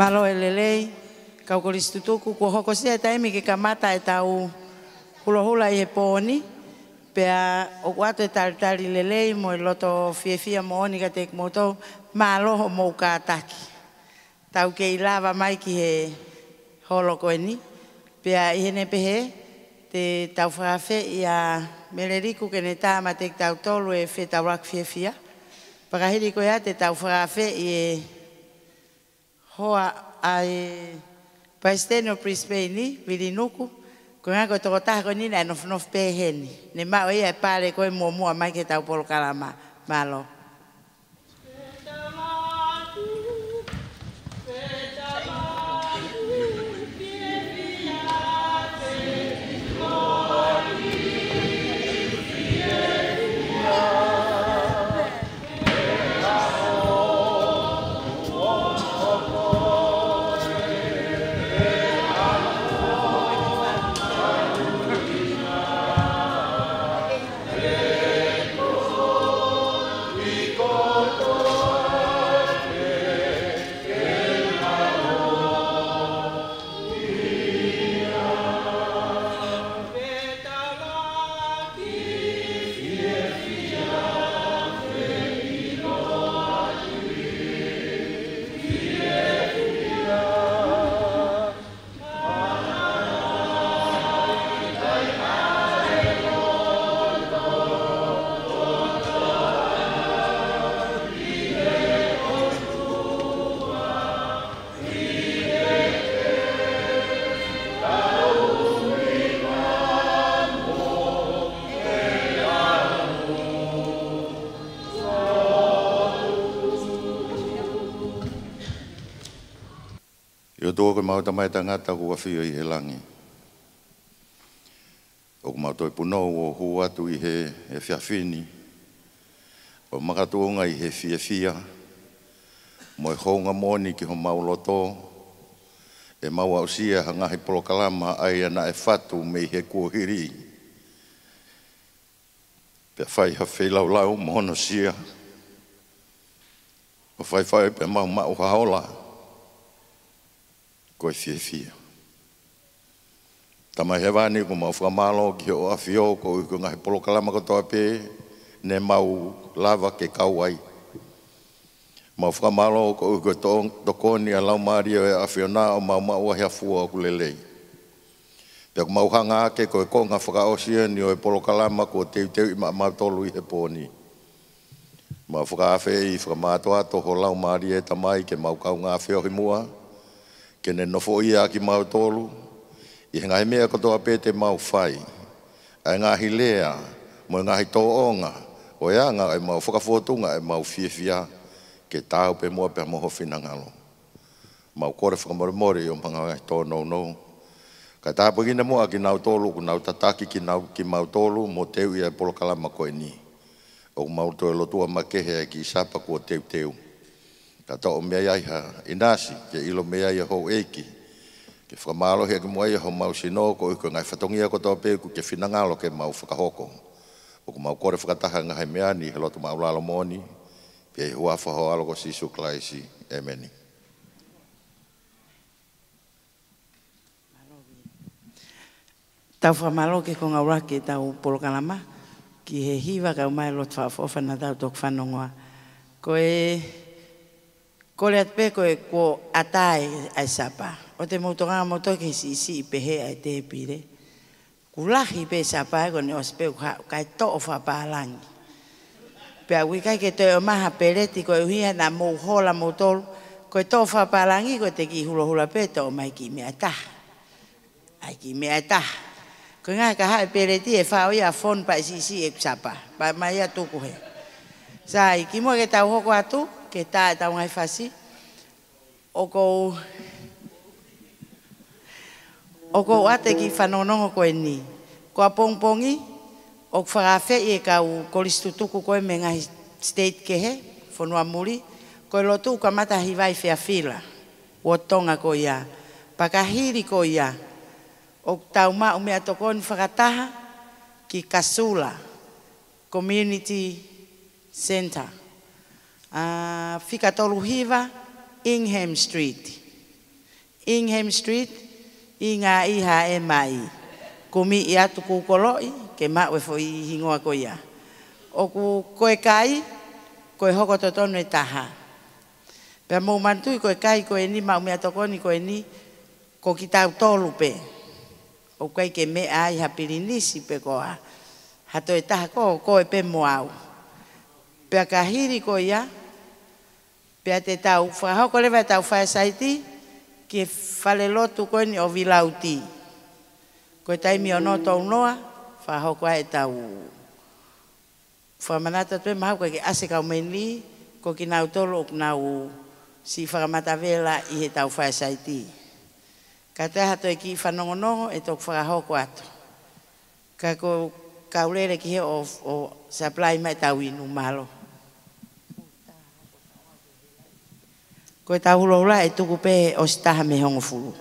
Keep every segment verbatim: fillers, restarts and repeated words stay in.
Mālō e lelei, kau kolisi tutuku, kuo hokosia e taimi ke kamata ʻetau hulohula ʻi he pō ni, pea ʻoku ʻoatu e talitali lelei mo e loto fiefia moʻoni kiate kimoutolu, mālō hoʻomou kātaki. Tau kei lava mai ki he holo ko eni, pea ʻi heʻene pehē, te tau fakaafeʻi ʻa Meleliku ke ne tā maʻa kitautolu e fetaulaki fiefia. Pea ka hili ko ia te tau fakaafeʻi e hoa ʻa e Palesiteni ʻo Brisbane ni, Vili Nuku, ko e ʻuhinga ko e tokotaha ko eni naʻe nofonofo pē heni. Ne maʻu ʻe ia e pale ko ē muʻomuʻa mai ki heʻetau polokalama. Mālō. ʻE ʻOtua ko ʻemau Tamai Tangata ʻoku ʻafio ʻi he langi, ʻoku mau toe punou ʻo hū atu ʻi he efiafi ni ʻo makatuʻunga ʻi he fiefia mo e hounga moʻoni ki homau loto, ʻemau aʻusia ha ngaahi polokalama ʻa ia naʻe fatu mei he kuohili, pea fai ha feilaulau mo honosia, ʻo faifai pea mau maʻu ha ola ko e fiefia. Tamai Hēvani, ʻoku mau fakamālō ki hoʻo ʻAfio koeʻuhi ko e ngaahi polokalama kotoa pē ne mau lava ke kau ai. Mau fakamālō koeʻuhi ko e to-, tokoni ʻa e Laumālie ʻo e ʻAfiona ʻo mau maʻu ai ha fua ʻoku lelei. Pea ʻoku mau hanga hake ko e konga fakaʻosi eni ʻo e polokalama kuo teuteuʻi maʻamautolu ʻi he pō ni. Mau fakaafeʻi fakamātoato ho Laumālie, Tamai, ke mau kaungā feohi muʻa, ke ne nofoʻia ʻa kimautolu ʻi he ngaahi meʻa kotoa pē te mau fai, ʻa e ngaahi lea mo e ngaahi tōʻonga ʻo e anga ʻo ʻemau fakafōtunga, ʻemau fiefia, ke taau pē muʻa pea mo ho finangalo. Mau kole fakamolemole ʻi hoʻomou ngaahi tōnounou. Kae tāpuekina muʻa kinautolu ʻoku nau tataki kinau-, kimautolu mo teuʻi ʻa e polokalama ko eni. ʻOku mau toe lotua makehe ʻa e kiʻi sapa kuo teuteu. Ka toʻo mei ai ha ʻinasi, ke ʻilo mei ai ʻa e houʻeiki, ke fakamālohi ʻaki muʻa ia homau sino koeʻuhi ko e ngaahi fatongia kotoa pē ʻoku ke finangalo ke mau fakahoko. ʻOku mau kole fakataha ngaahi meʻa ni he loto maʻulalo moʻoni, pea ʻi he huafa ho ʻAlo ko Sīsū Kalaisi. ʻĒmeni. Tau fakamālō ki he konga ʻuluaki ʻetau polokalama, ki he hiva kae ʻumaʻā e lotu fakaʻofoʻofa naʻa tau toki fanongoa. Ko e kole atu pē ko e kuo ʻatā ʻa e sapa. ʻOua te mou tokanga moutolu ki he siʻisiʻi pehē ʻa e tēpile. ʻOku lahi pē sapa ē, ko ʻene ʻosi pē ʻoku haʻu, kae toʻo fakapālangi. Pea ʻoku ʻikai ke toe ʻomai ha peleti koeʻuhi he naʻa mou hola moutolu. Ko e toʻo fakapālangi ko e te kiʻi hulohula pē toʻo mai kiʻi meʻa ʻe taha. ʻAi kiʻi meʻa ʻe taha. Ko e ʻuhinga he ka haʻu e peleti ʻe fao ia ʻo fonu pea ʻe siʻisiʻi ʻeku sapa. Pea ʻomai ia ʻo tuku hē. Sai, kimuʻa ke tau hoko atu, ke tā ʻetau ngaahi fasi. ʻOku ou, ʻoku ou ʻoatu e kiʻi fanongonongo ko eni. Ko ʻapongipongi, ʻoku fakaafeʻi e kau kolisi tutuku ko ē mei he ngaahi state kehe, fonua muli, ko e lotu ʻoku kamata he hiva ʻi Fairfield, Wodonga ko ia. Pea ka hili ko ia, ʻoku tau maʻu meʻatokoni fakataha ki Casula Community Centre, ʻa, fika tolu hiva Ingham Street. Ingham Street, ʻi ngā ʻi ha e mai. Kumi ʻi atu kūkoloʻi, ke maʻu e foʻi hingoa ko ia. ʻOku ko e kai, ko e hoko totonu e taha. Pea mou manatuʻi ko e kai ko eni maʻu meʻatokoni ko eni, ko kitautolu pē. ʻOku ʻikai ke meʻa ai ha pilinisi pe ko ha, ha toe taha ko, ko e pē mo au. Pea ka hili ko ia, pea te tau fakahoko leva e tau faisaiti ki he fale lotu ko eni ʻo Vilauti. Ko e taimi ono tolu noa, fakahoko ai e tau fakamanatu atu pē mahau ka ke ʻasi e kau meni, ko kinautolu ʻoku nau siʻi fakamatavela ʻi he tau faisaiti. Ka te ha toe kiʻi fanongonongo ʻe toki fakahoko atu. Ka ko e kau lele ki he ʻo, ʻo supply mai tau inu, mālō. Ko e tau hulohula ʻe tuku pē ʻosi taha mei he hongofulu.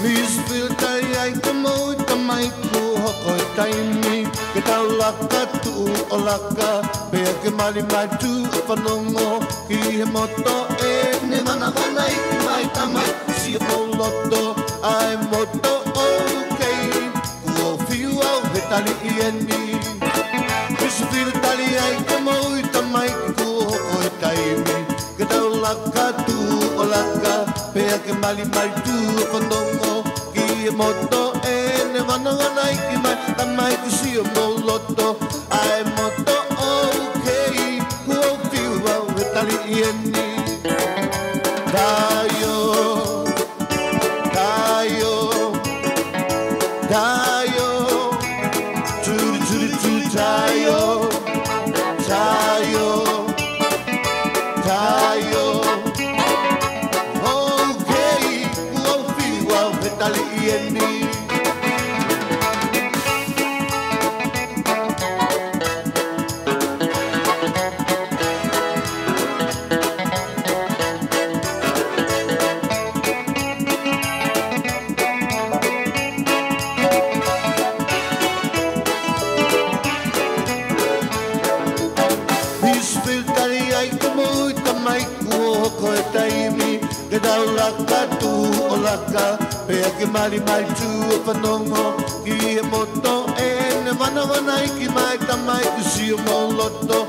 Misi Fili, tali ai ka mou tamai, kuo hoko e taimi ke tau laka, tuʻu ʻo laka, pea ke mali mai, tuʻu ʻo fanongo ki he moto ʻeni. Manavanaiki mai tamai, sio mou loto, ʻa e moto, okay. Kuo fiu au he tali ʻi heni. Misi Fili, tali ai ka mou tamai, kuo hoko e taimi ke tau laka, tuʻu ʻo laka, pea ke mali mai, tuʻu ʻo fanongo ki he moto ʻeni. Manavanaiki mai tamai, sio mou loto, ʻa e moto, okay. Kuo fiu au he tali ʻi heni. Taio, taio, taio, tuli, tuli, tuli, taio, taio, taio. Okay, kuo fiu au he tali ʻi heni. Misi Fili, tali ai ka mou tamai, kuo hoko e taimi ke tau laka, tuʻu ʻo laka, pea ke mali mai, tuʻu ʻo fanongo ki he moto ʻeni. Manavanaiki mai tamai, sio mou loto,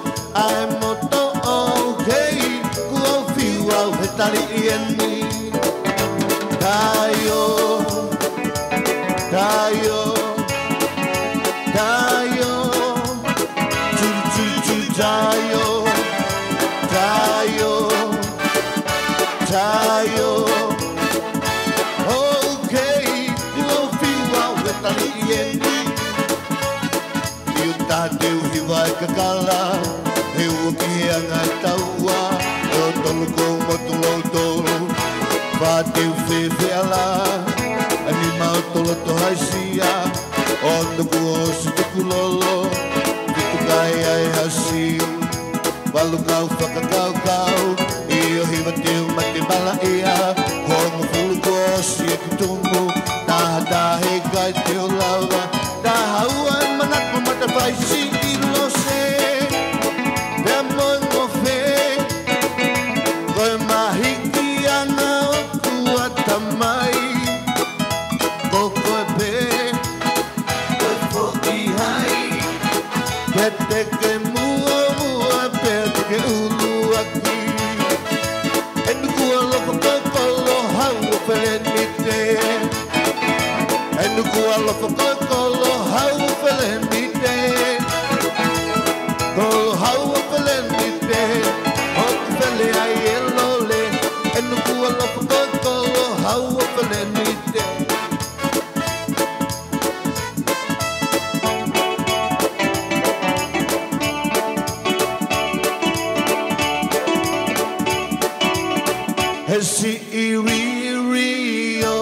ʻa e moto, okay. Kuo fiu au he tali ʻi heni. Taio, taio, taio, tuli, tuli, tuli, taio, taio, taio. Okay, kuo fiu au he tali ʻi heni. ʻIo, taha te u hiva e kakala, he ua ki he anga e taua, ʻe tolu ko motu lou tolu. Fā te u fefeala, ʻa e nima ʻoku tolo tohaisia, ono kuo ʻosi tukulolo, fitu kai ai hasi. Valu kau fakakaukau, ʻio, hiva te u mate malaʻia, hongofulu kuo ʻosi ʻeku tumu, taha taha he kai te u lava, taha ua e manako mata fai siʻi lose, pea mo e ngofe, ko e mahiki ʻana ʻoku ʻatamai, ko koe pē, ko e foʻi hai, ke te ke muʻomuʻa pea te ke ʻuluaki. ʻE nuku alofa ko e kolo hau ʻo Felenite. ʻE nuku alofa ko e kolo hau ʻo Felenite. Kolo hau ʻo Felenite, ʻoku fele ai e lole. ʻE nuku alofa ko e kolo hau ʻo Felenite. He siʻi ririo,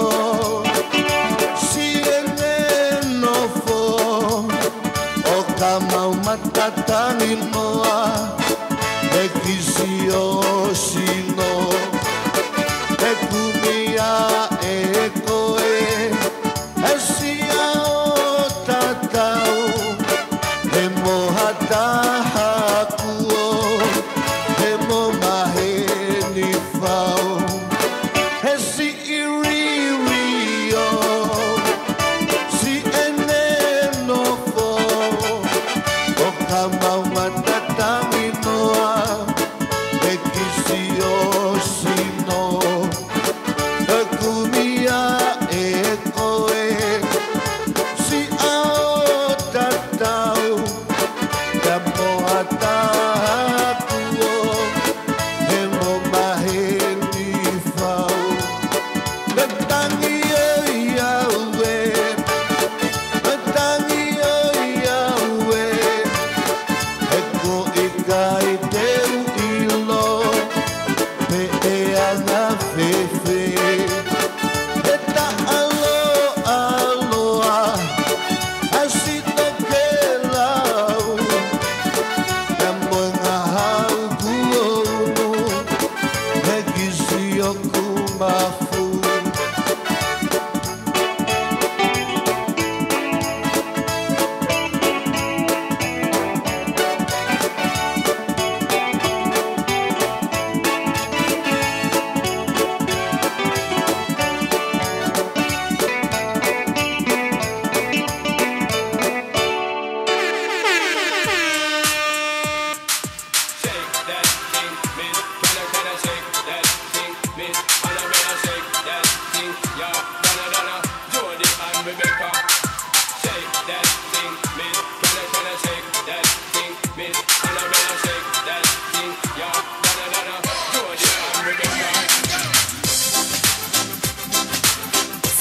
siʻene nofo,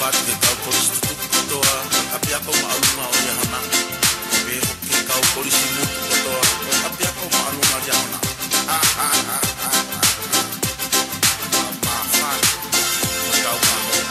Pati ke kau kolisi tutuku kotoa, ʻapiako māʻolunga ʻo Liahona. Pehē ki he kau kolisi motu kotoa, ʻapiako māʻolunga ʻo Liahona. Māfana, kau māʻolunga.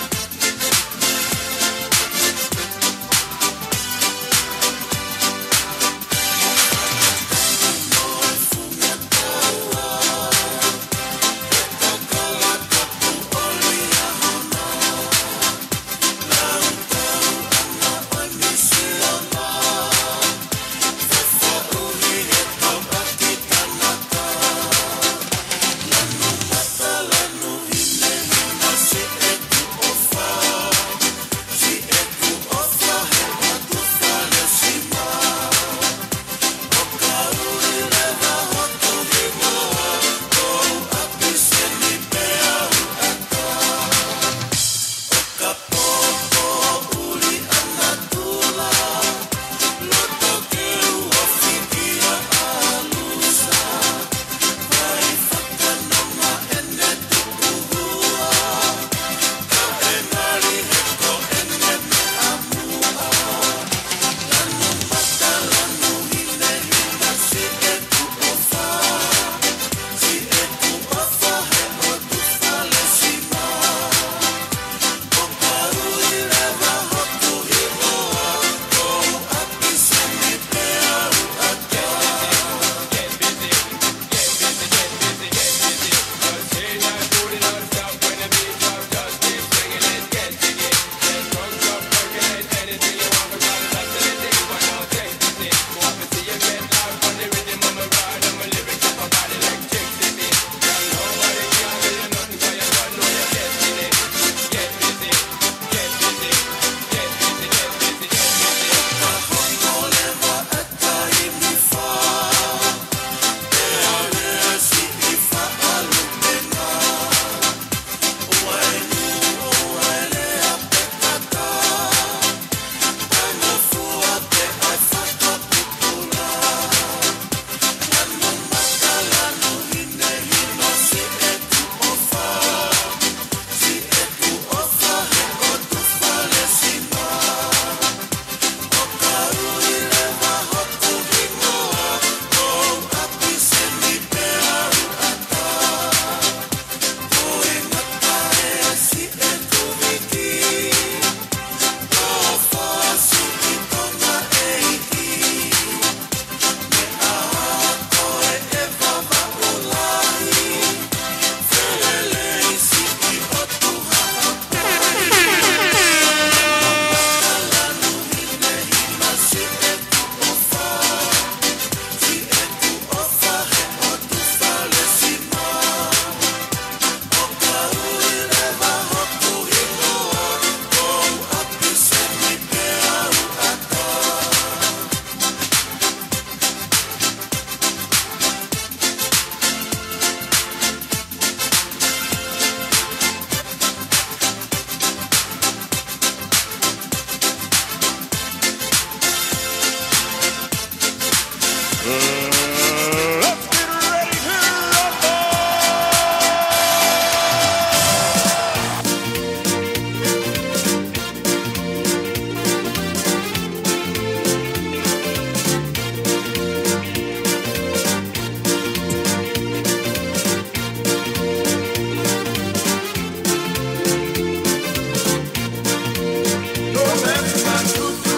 Don't mess with my tutu.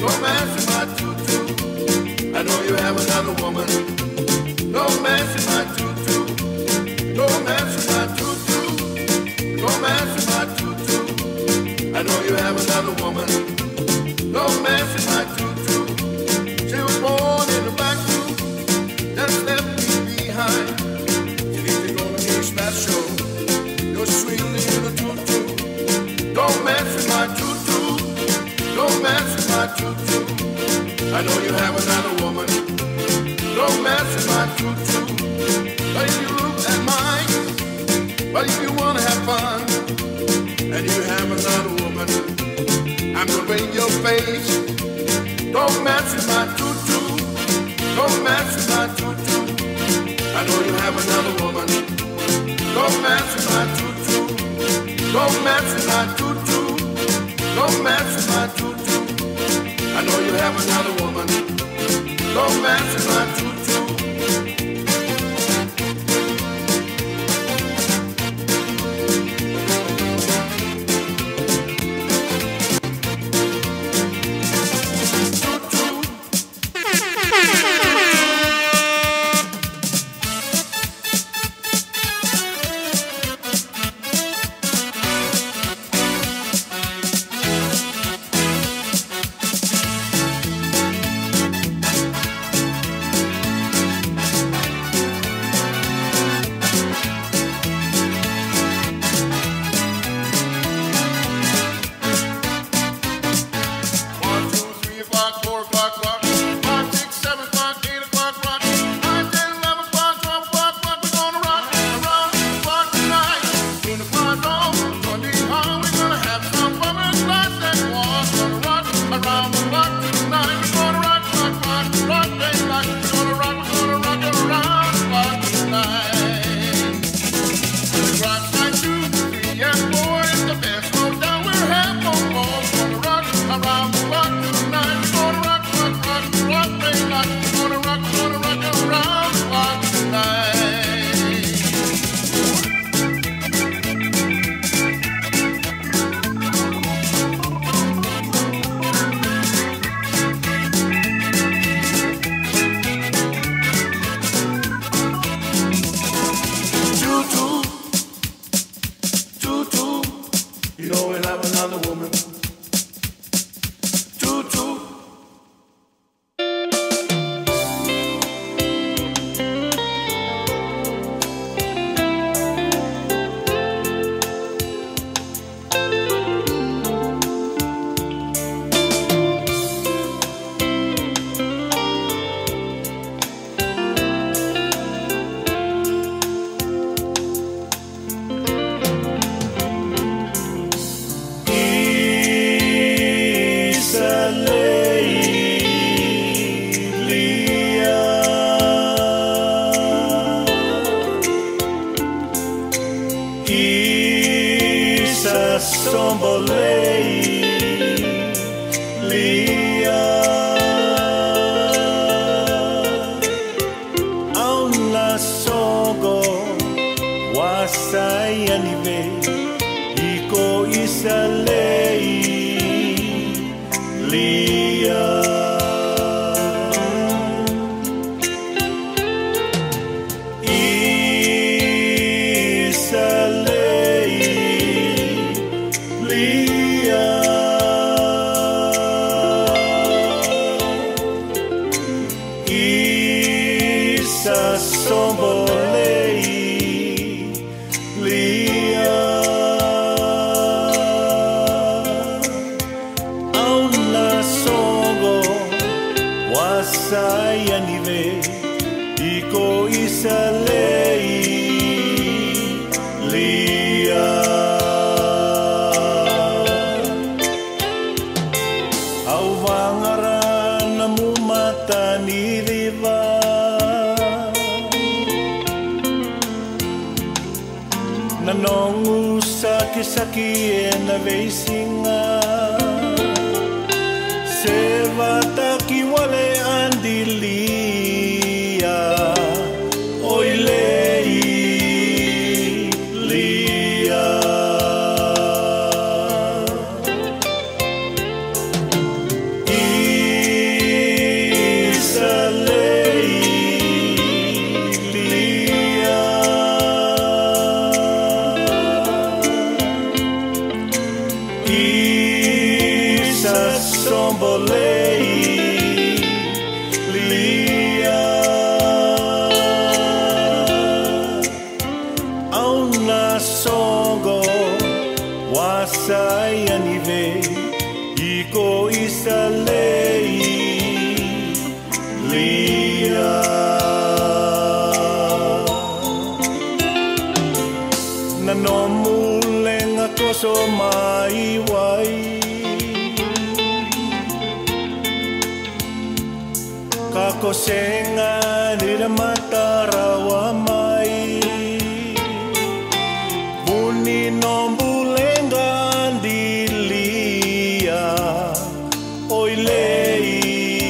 Don't mess with my tutu. I know you have another woman. Don't mess with my tutu. Don't mess with my tutu. Don't mess with my tutu. I know you have another woman. Don't mess with my tutu. She was born in the back room. Just left me behind. You need to go to me special. You're sweet little tutu. Don't mess with my tutu. Don't mess with my tutu. I know you have another woman. Don't mess with my tutu. But if you look at mine, but if you wanna have fun, and you have another woman, I'm gonna bring your face. Don't mess with my tutu. Don't mess with my tutu. I know you have another woman. Don't mess with my tutu. Don't mess with my tutu. Another woman, romancing my tutu. Tutu. One, two, three o'clock, four o'clock, rock. Five, six, seven o'clock, eight o'clock, rock. Nine, ten, eleven o'clock, twelve o'clock, rock. We're gonna rock around the clock tonight. Turn the clock on, turn it on. We're gonna have some fun with lights and walls. Gonna rock around the clock tonight. We're gonna rock, rock, rock, rock daylight. We're gonna rock, we're gonna rock around the clock tonight. Rock like two, three, and four is the best. Slow down, we're half on four. Gonna rock around the clock tonight. Gonna rock, rock, rock, rock daylight. Gonna rock, gonna rock around the clock tonight. Tutu, tutu, you know, and I'm another woman. Tutu. ʻIsa Leilia, ʻIsa Sombo Leilia. ʻAuna songo ua Saiani vei, ʻIko ʻIsa Leilia. ʻIsa Leilia. ʻIsa Sombo Leilia. ʻAuna songo ua Saiani vei, ʻIko ʻIsa Leilia. ʻAu vangara namu mata ni riva. Nanongu sakisaki ʻena veisinga. Sevata ki wale ʻandilia. ʻOi Leilia. ʻIsa Leilia. ʻIsa Sombo Leilia. ʻAuna songo ua Saiani vei, ʻIko ʻIsa Leilia. Nanomu lenga koso mai wai. Ka ko Senga ni la matarawa mai. Vuni nomu lenga ʻandilia. ʻOi Leilia.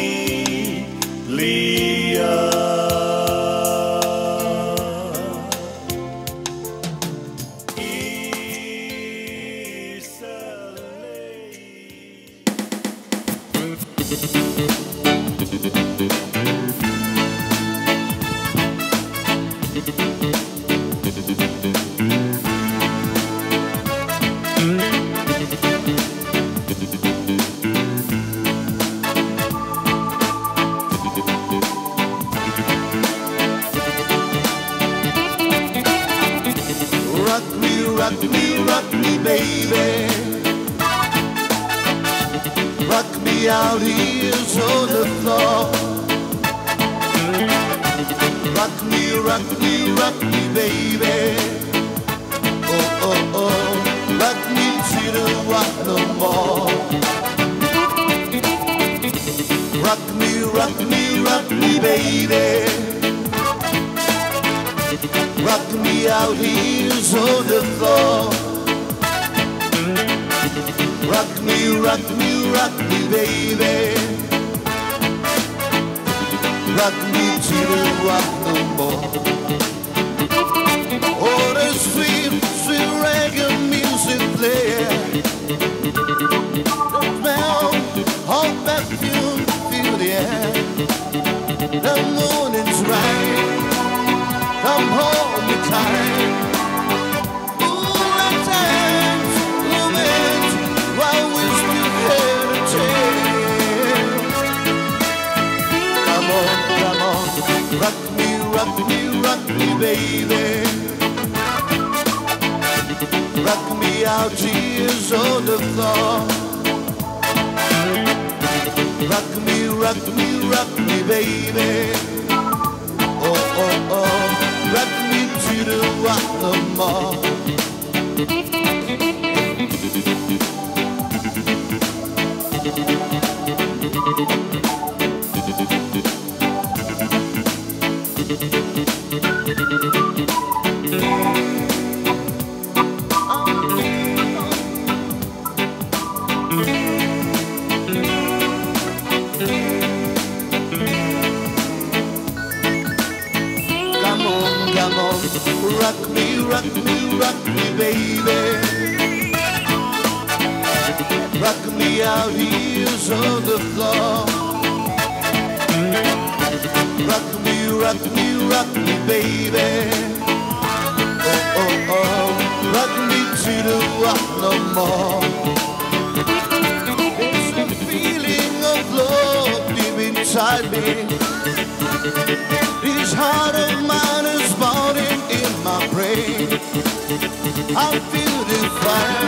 Rock me, rock me, rock me, baby. Rock me out here on the floor. Rock me, rock me, rock me, baby. Oh, oh, oh. Rock me till I want no more. Rock me, rock me, rock me, baby. Rock me out here on the floor. Rock me, rock me, rock me, baby. Rock me till I want no more. Oh, the sweet, sweet reggae music player. The smell of perfume, feel the air. The morning's right. Come hold me tight. Ooh, the time's moment while we still have a chance. Come on, come on, rock me, rock me, rock me, baby. Rock me out here on the floor. Rock me, rock me, rock me, baby. Oh, oh, oh. Rock me till I want no more. Come on, come on, rock me, rock me, rock me, baby. Rock me out here on the floor. Rock me, rock me, rock me, baby. Oh, oh, oh, rock me till I want no more. There's a feeling of love deep inside me. This heart of mine is burning in my brain. I feel the fire.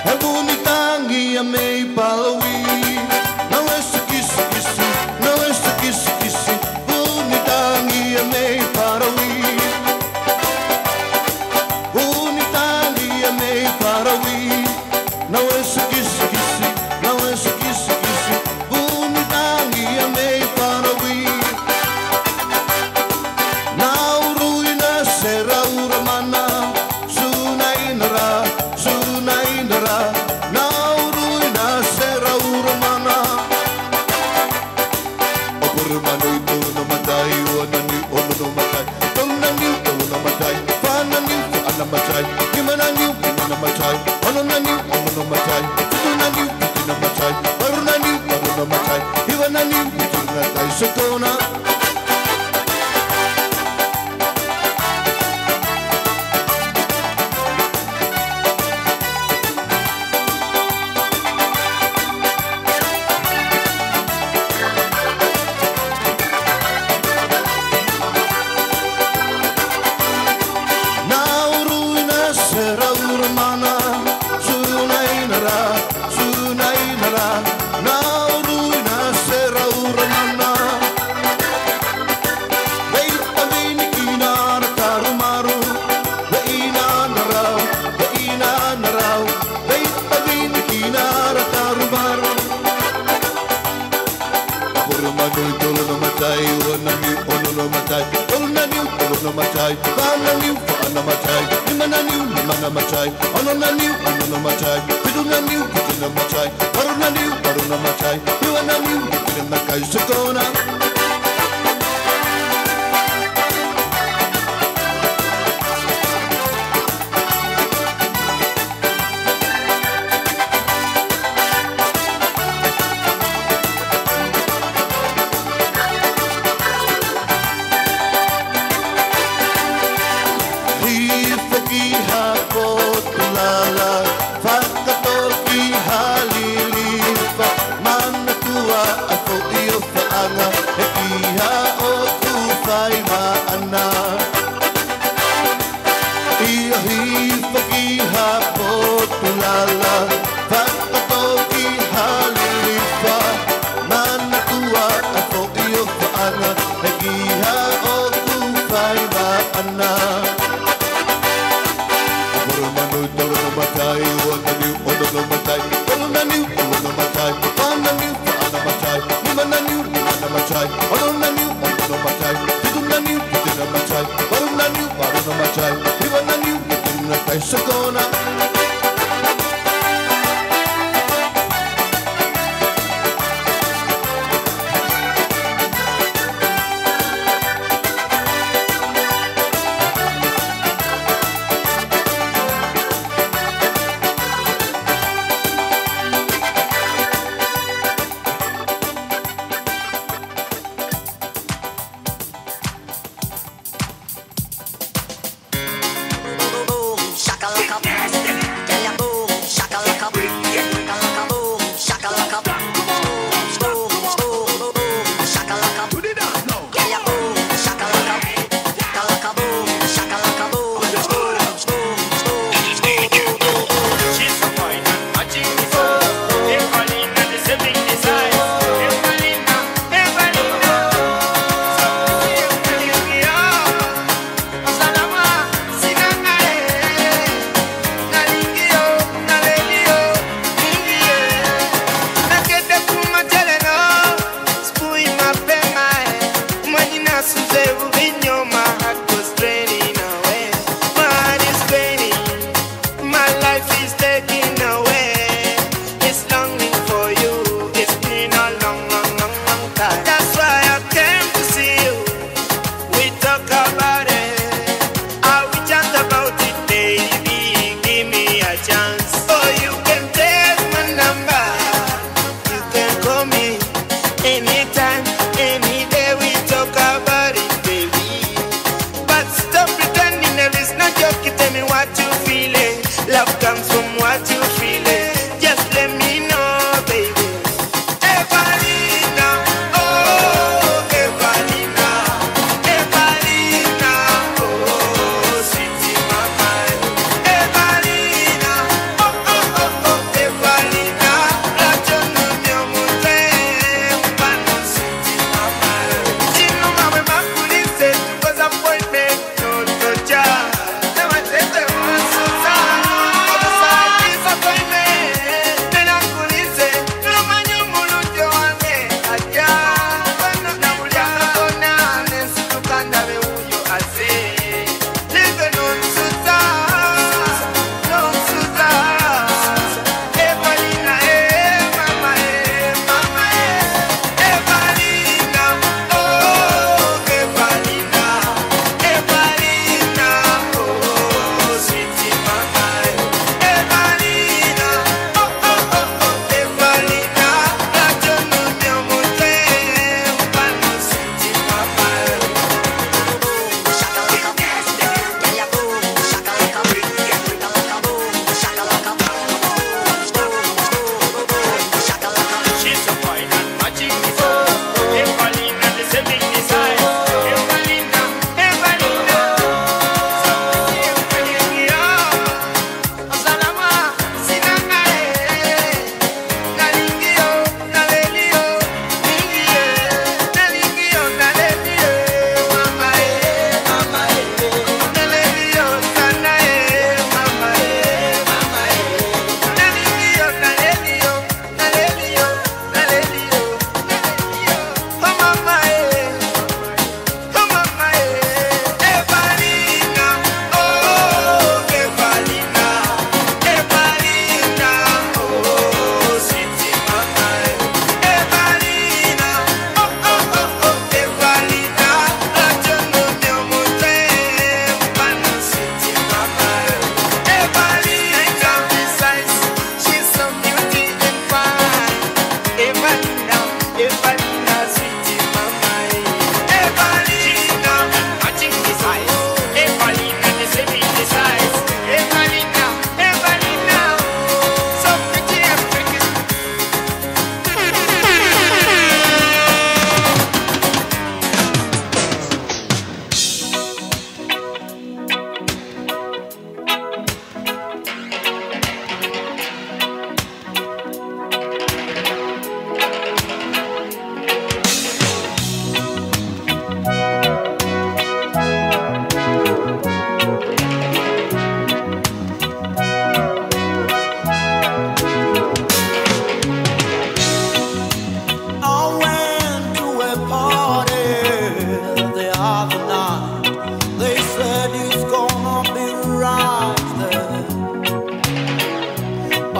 He vuni tangi a mei Palawi. Nau ese kisikisi, nau ese kisikisi. Vuni tangi a mei Palawi. Vuni tangi a mei Palawi. Nau ese kisikisi, nau ese kisikisi. Vuni tangi a mei Palawi. Nau ʻuruʻi na se raura mana. Sunainara, sunainara. Nau ʻuruʻi na Ono na niu, ono na matai, fitu na niu, fitu na matai, valu na niu, valu na matai, hiva na niu, hiva na kai sekona. Nauru ina se raura mana, suna ina ra, suna ina ra, Nauru ina se raura mana. Vei tavini ki na ra tarumaru, vei na na rau, vei na na rau, vei tavini ki na ra tarumaru. Valu na niu, tolu na matai, ua na niu, ono na matai, tolu na niu, tolu na matai, fā na niu, fā na matai, nima na niu, nima na matai, ono na niu, ono na matai, fitu na niu, fitu na matai, valu na niu, valu na matai, hiva na niu, hiva na kai sekona. Hifo ki ha potu lala, fakatō ki ha lilifa, manatua ʻa e foʻi ʻofaʻanga, he ʻikai haʻo ku fai maʻana. ʻIo, hifo ki ha potu lala, fakatō ki ha lilifa, manatua ʻa e foʻi ʻofaʻanga, he ʻikai haʻo ku fai maʻana. Valu na niu, tolu na matai, ua na niu, ono na matai, tolu na niu, tolu na matai, fā na niu, fā na matai, nima na niu, nima na matai, ono na niu, ono na matai, fitu na niu, fitu na matai, valu na niu, valu na matai, hiva na niu, hiva na kai sekona. My life is taken away. It's longing for you. It's been a long, long, long, long time. That's why I came to see you. We talk about it. I will chat about it, baby. Give me a chance. Oh, you can take my number. You can call me anytime, any day. We talk about it, baby. But stop pretending there is no joke. You tell me what you feeling. Love comes from what you feeling. Just let me know, baby. Evalina, oh, Evalina, Evalina, oh, sweetie mama. Evalina, oh,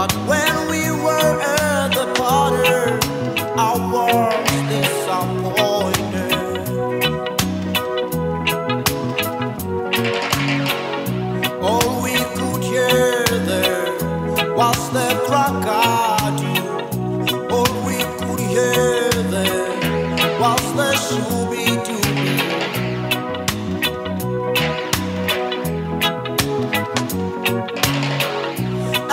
But when we were at the party, I was disappointed. All we could hear there was the crocodile. All we could hear there was the shooby-dooby.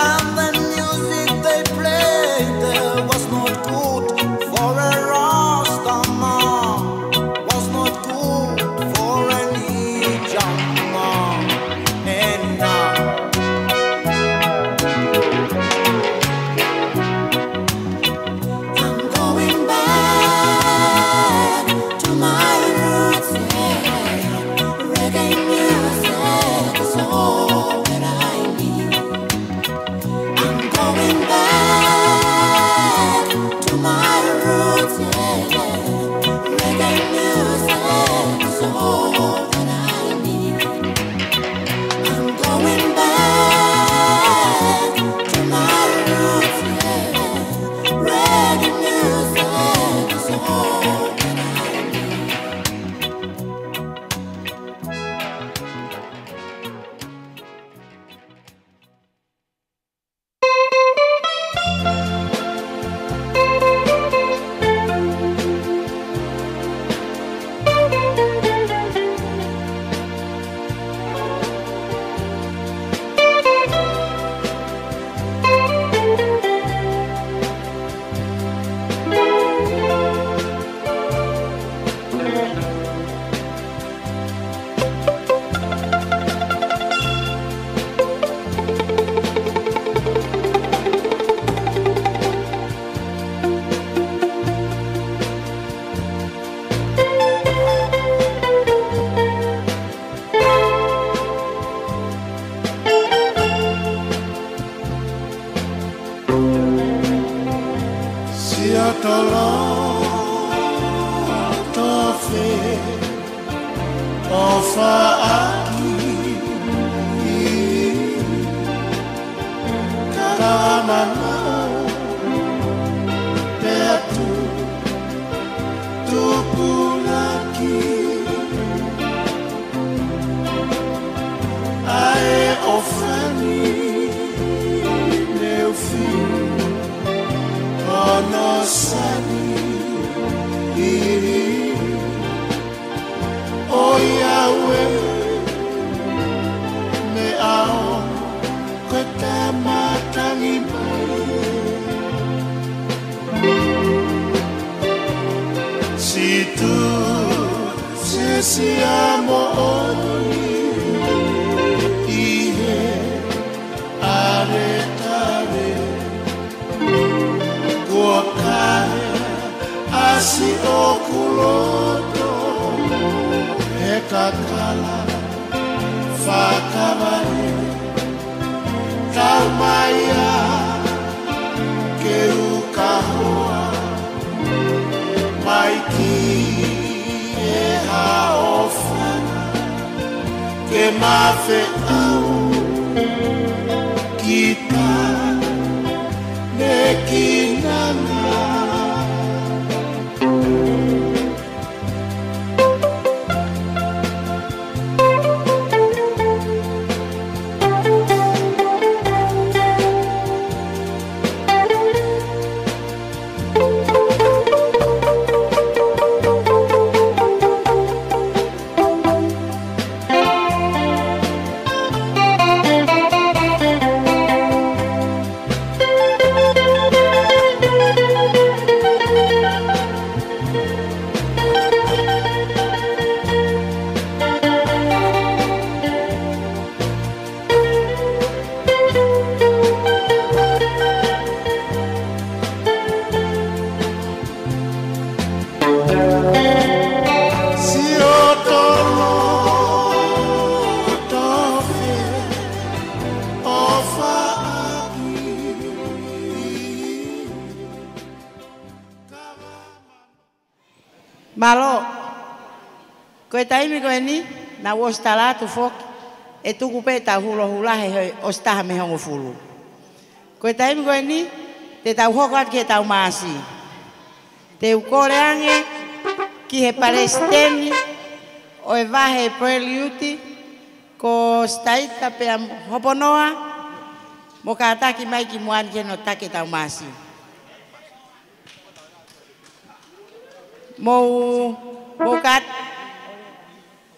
And the music they played there was not good for a Rastaman, was not good for any young man. And now I'm going back to my roots, yeah. Reggae music is all that I need. I'm going back to my roots, yeah. Reggae music is all that I need. I'm going back to my roots, yeah. Reggae music is all that I need. Siʻoto loto fē ʻofa ʻaki, ka manaʻo pē ʻa e tupulaki. ʻA e ʻofa ni ne u fiu hono sani. ʻOiauē, meʻa ʻo ko e tama tangi mai. Situ, sisi a moʻoni ʻi he ʻaletale. Kuo kahe ʻa siʻoku loto he kakala fakavale. Tau mai ā ke u kahoa mai ki he haʻofanga, ke mafeʻau kita me kinana. Siʻoto loto fē ʻofa ʻaki. Mālō. Ko e taimi ko eni, naʻa ku ʻosi tala atu foki, ʻe tuku pē ʻetau hula hula he ʻosi taha mei he hongofulu. Ko e taimi ko eni, te tau hoko atu ki heʻetau māsi. Te u kole ange ki he palesiteni ʻo e vahe Pulelivale, ko Sitaita Pea Hoponoa, mo kātaki mai ki muʻa ni ke ne taki ʻetau māsi. Mou, mou kat-,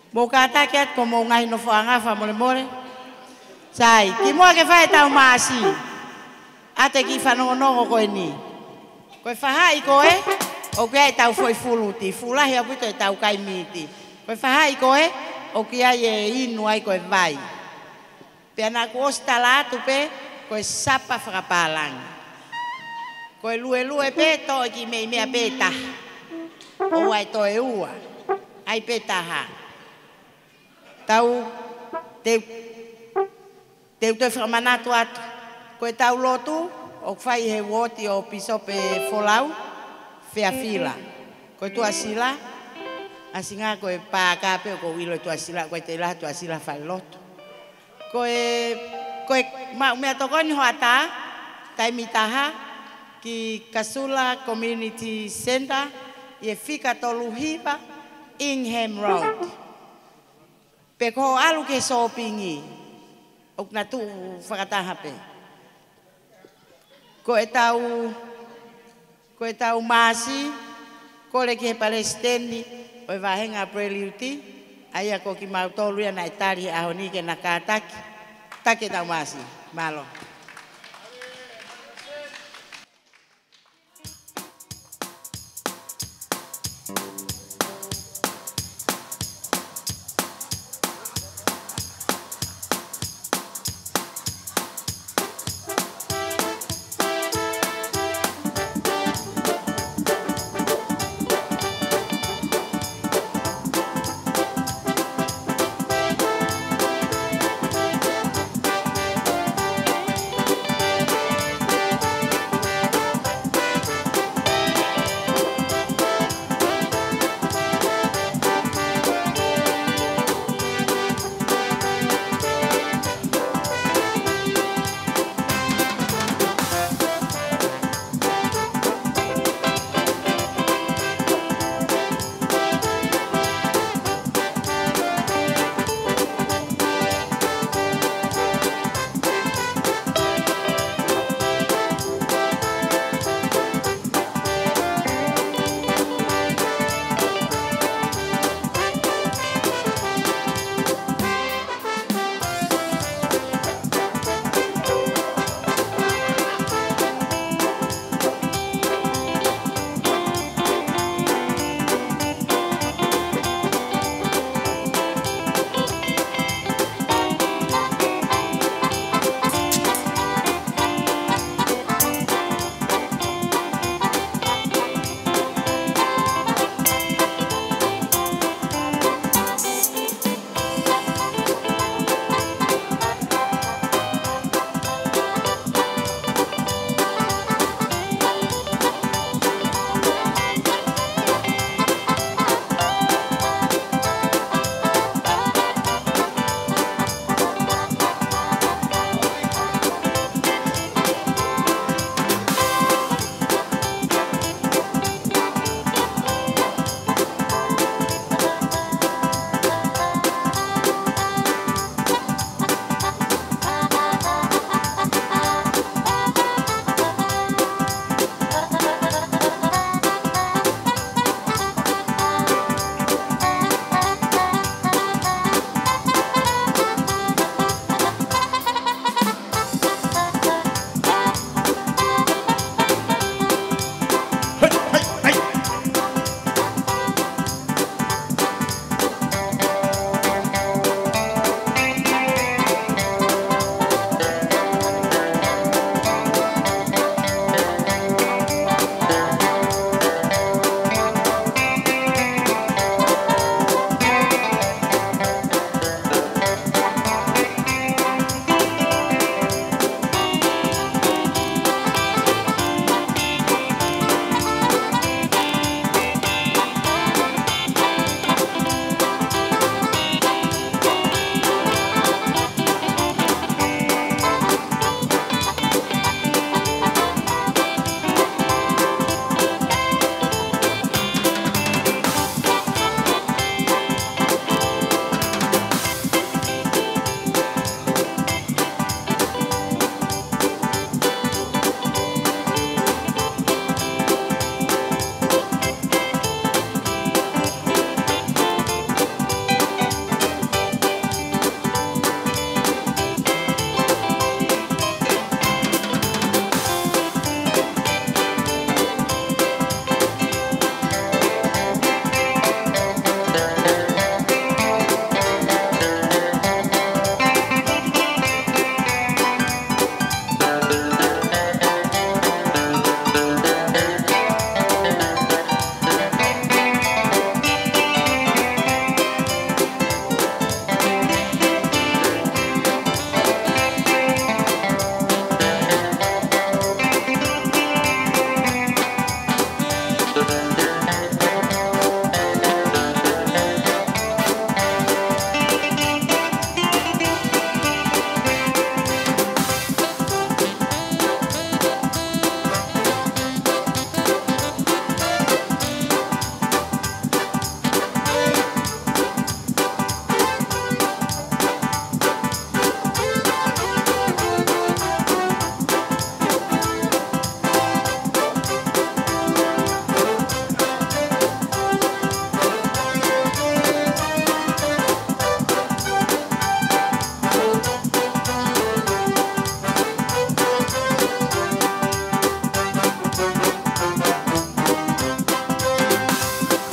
mou kātaki atu ko homou ngaahi nofoʻanga fakamolemole. Sai, kimuʻa ke fai ʻetau māsi, ʻoatu e kiʻi fanongonongo ko eni. Ko e faʻahi ko ē, ʻoku ʻi ai ʻetau foʻi fuluti, fuʻu lahi ʻaupito ʻetau kai miti. Ko e faʻahi ko ē, ʻoku ʻi ai e inu ai ko e vai. Pea naʻá ku ʻosi tala atu pē, ko e sapa fakapālangi. Ko e luelue pē, toʻo e kiʻi meʻi meʻa pē ʻe taha. ʻOua ʻe toe ua. ʻAi pē taha. Tau, te, te u toe fakamanatu atu. Ko ʻetau lotu, ʻoku fai he uooti ʻo Pīsope Folau, Feafila. Ko e Tuʻasila, ʻa Singa ko e pāka pē ʻoku ou ʻilo e Tuʻasila, ko e teila Tuʻasila falelotu. Ko e, ko e maʻu meʻatokoni hoʻatā, taimi ʻe taha, ki Kasula Community Centre, ʻi he fika tolu hiva, Ingham Road. Pe ko hoʻo ʻalu ki he sōpingi, ʻoku na tuʻu fakataha pē. Ko ʻetau, ko ʻetau māsi, kole ki he palesiteni ʻo e vāhenga Pulelivale, ʻa ia ko kimautolu ia naʻe tali he ʻaho ni ke na kātaki, taki ʻetau māsi. Mālō.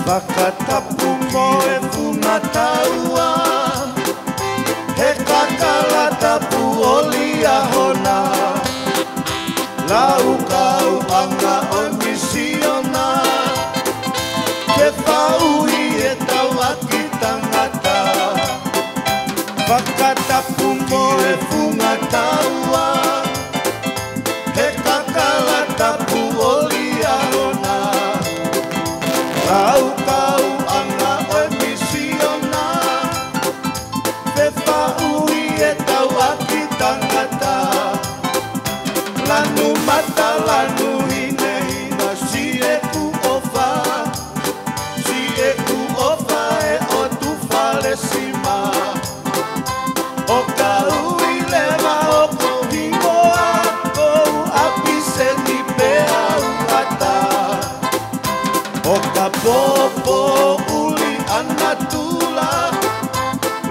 Fakatapu mo e funga taua, he kakala tapu ʻo Liahona. Laukauʻanga ʻo e misiona, ke faʻu ʻi he tauʻaki tangata. Fakatapu mo e funga taua, he kakala tapu ʻo Liahona. Laukauʻanga ʻo e misiona, ke faʻu ʻi he tauʻaki tangata. Lanu mata, lanu hinehina, siʻeku ʻofa, siʻeku ʻofa ʻe ʻOtu Falesima. ʻO ka ui leva hoku hingoa, ko u ʻapi seni pea u ʻata. ʻO ka popo ʻuli ʻa natula,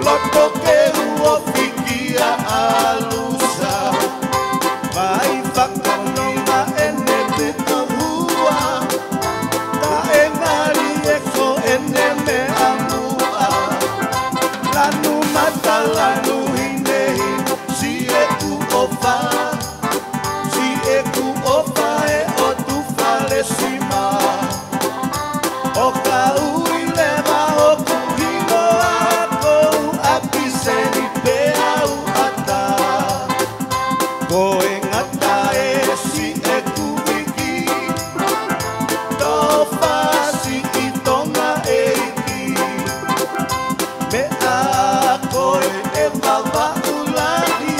loto ke u ofi kia ʻAlusa. Vai fakanonga ʻene tutuhua, taʻe ngali ʻe ko ʻene meʻa muʻa. Lanu mata, lanu hinehina, siʻeku ʻofa, siʻeku ʻofa ʻe ʻOtu Falesima. ʻO ka ui leva hoku hingoa, ko u ʻapi seni pea u ʻata. Ko e ngata ē siʻeku iiki, tofa siʻi Tonga ʻeiki. Meʻa koe ʻe Vavaʻu Lahi,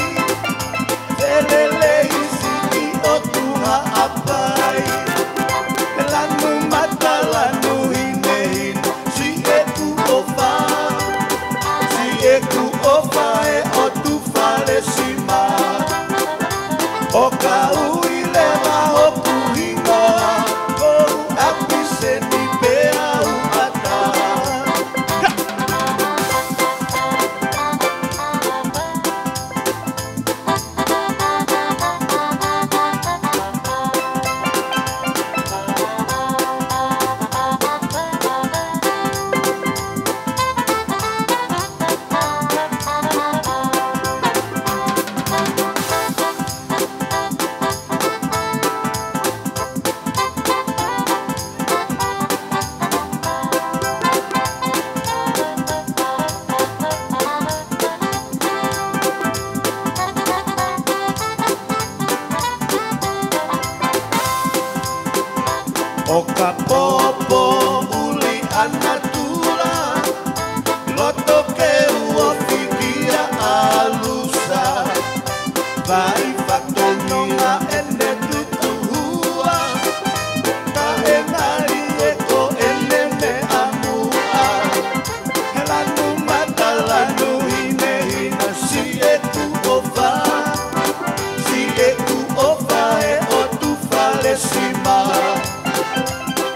felelei siʻi ʻOtu Haʻapai. Lanu mata, lanu hinehina, siʻeku ʻofa, siʻeku ʻofa ʻe ʻOtu Falesima. ʻO ka ui leva hoku hingoa, ko u ʻapi seni pea u ʻata. ʻO ka popo ʻuli ʻa natula, loto ke u ofi kia ʻAlusa. Vai fakanonga ʻene tutuhua, taʻe ngali ʻe ko ʻene meʻa muʻa. He lanu mata, lanu hinehina, siʻeku ʻofa, siʻeku ʻofa ʻe ʻOtu Falesima.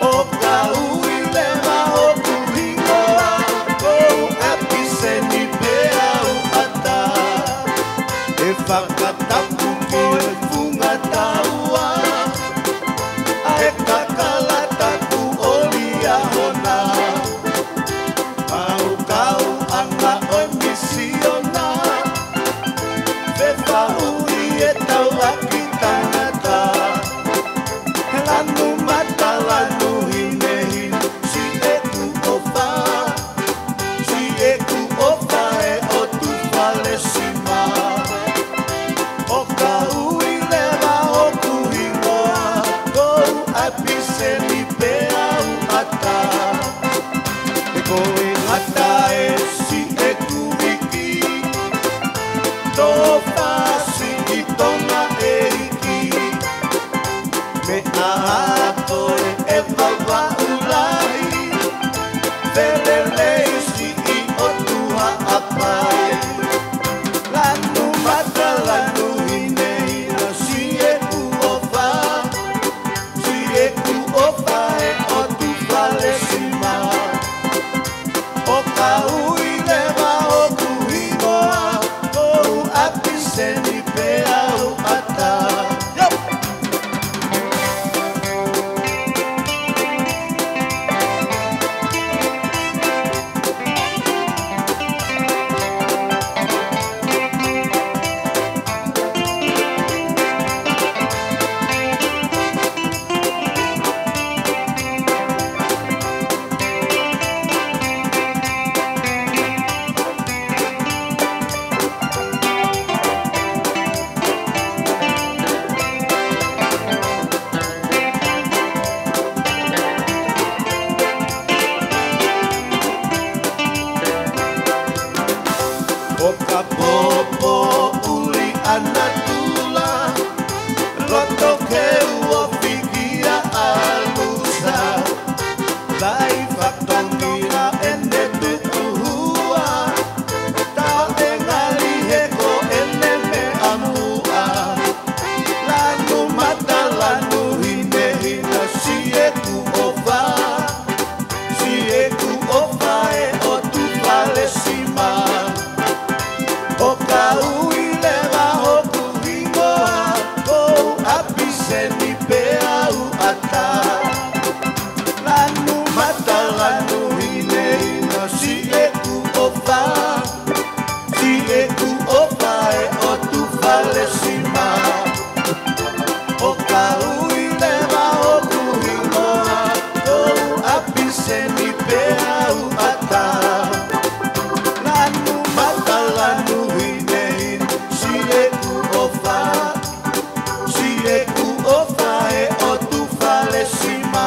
ʻO ka ui leva hoku Tokeu ʻo fiki ʻa ʻAlusa, tai fatongia ʻene tutuhua, taʻe ngali he ko ʻene meʻa muʻa. Lanu mata lanu hinehina, siʻeku ʻofa, siʻeku ʻofa ʻe ʻOtu Falesima. ʻO ka ui leva hoku hingoa, kou ʻapi seni pea u ʻatā. Lanu mata lanu hinehina, siʻeku ʻofa, siʻeku ʻofa ʻe ʻOtu Falesima. ʻO ka ui leva hoku hingoa, kou ʻapi seni pea u ʻatā. Lanu mata lanu hinehina, siʻeku ʻofa, siʻeku ʻofa ʻe ʻOtu Falesima.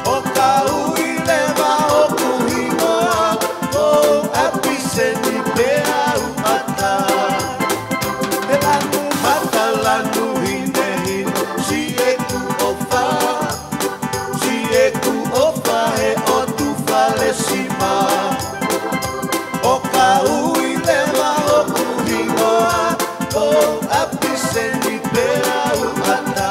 ʻO ka ui leva hoku hingoa, kou ʻapi seni pea u ʻatā. He lanu mata lanu hinehina, siʻeku ʻofa, siʻeku ʻofa ʻe ʻOtu Falesima. ʻO ka ui leva hoku hingoa, kou ʻapi seni pea u ʻatā.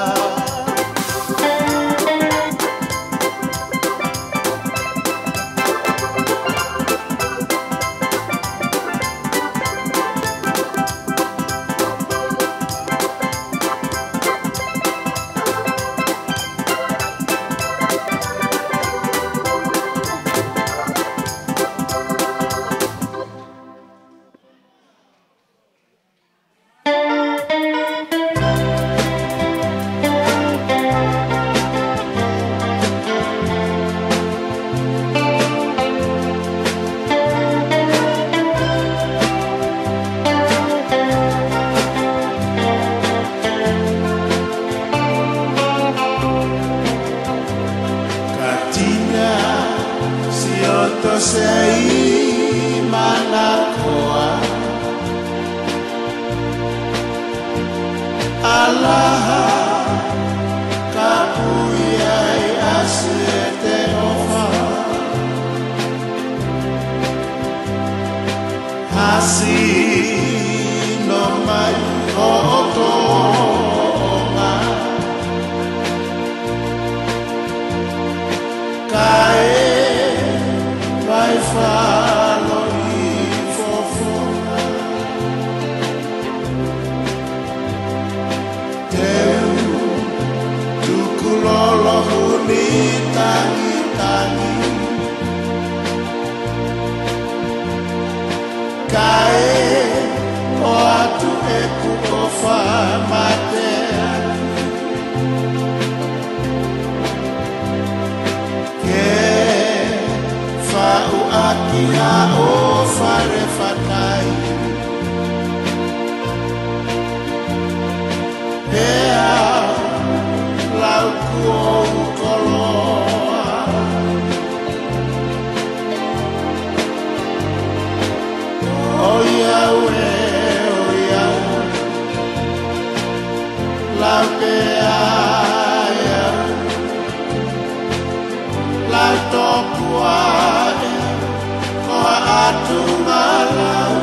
Katina, sio to sei manakoa. ʻAlaha, ka pui ai ʻa Siete ʻofa. Hasi no mai hoʻo Tonga. Kae vai falo i fofonga. Teu tukulolo huni tangitangi. Kae ʻoatu ʻeku ʻofa mate atu. Ke faʻu ʻaki haʻo fale fakai. Pea lau kuo u koloa. ʻOiauē, ʻoiauē. Lau pea ʻe au. Lau tokua ē, ko ʻAtungalau.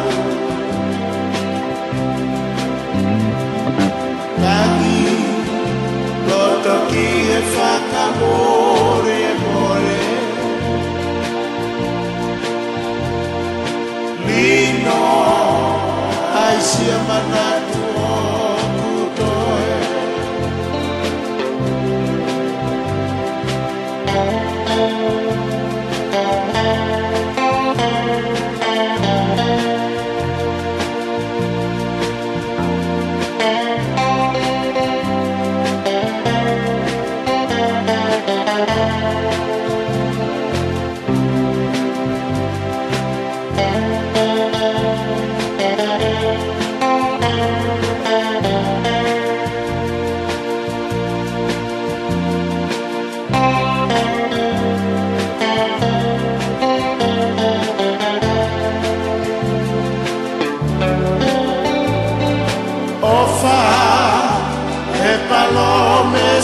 Tangi, loto ki he fakamolemole. Lino, ʻai sia manatu ʻoku toe.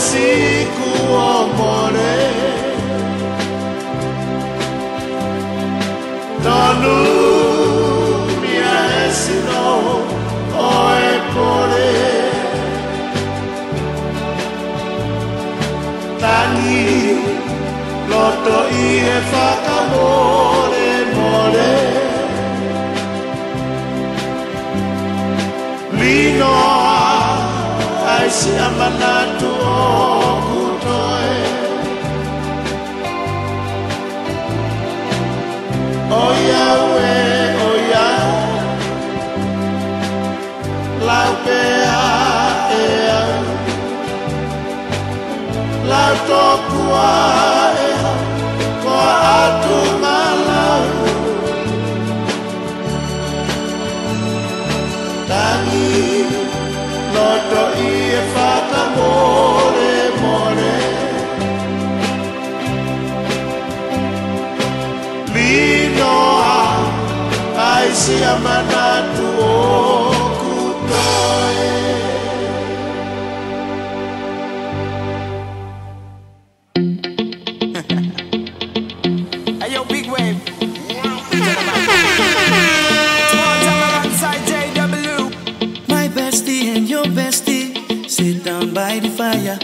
Siku ʻo mole, tonu mia e sino ʻo e pole. Tangi loto ʻi he fakamolemole. Lino ʻa e siʻa manatu ʻoku toe. ʻOiauē, ʻoiauē, lau pē ʻe au. Lau tokua ʻe au, ko atu ma lau. Tangi loto ʻi he fakamolemole. Lino ʻa e siʻa manatu ʻoku toe. Hey, yo, Big Wave. Small time alongside J W. My bestie and your bestie sit down by the fire.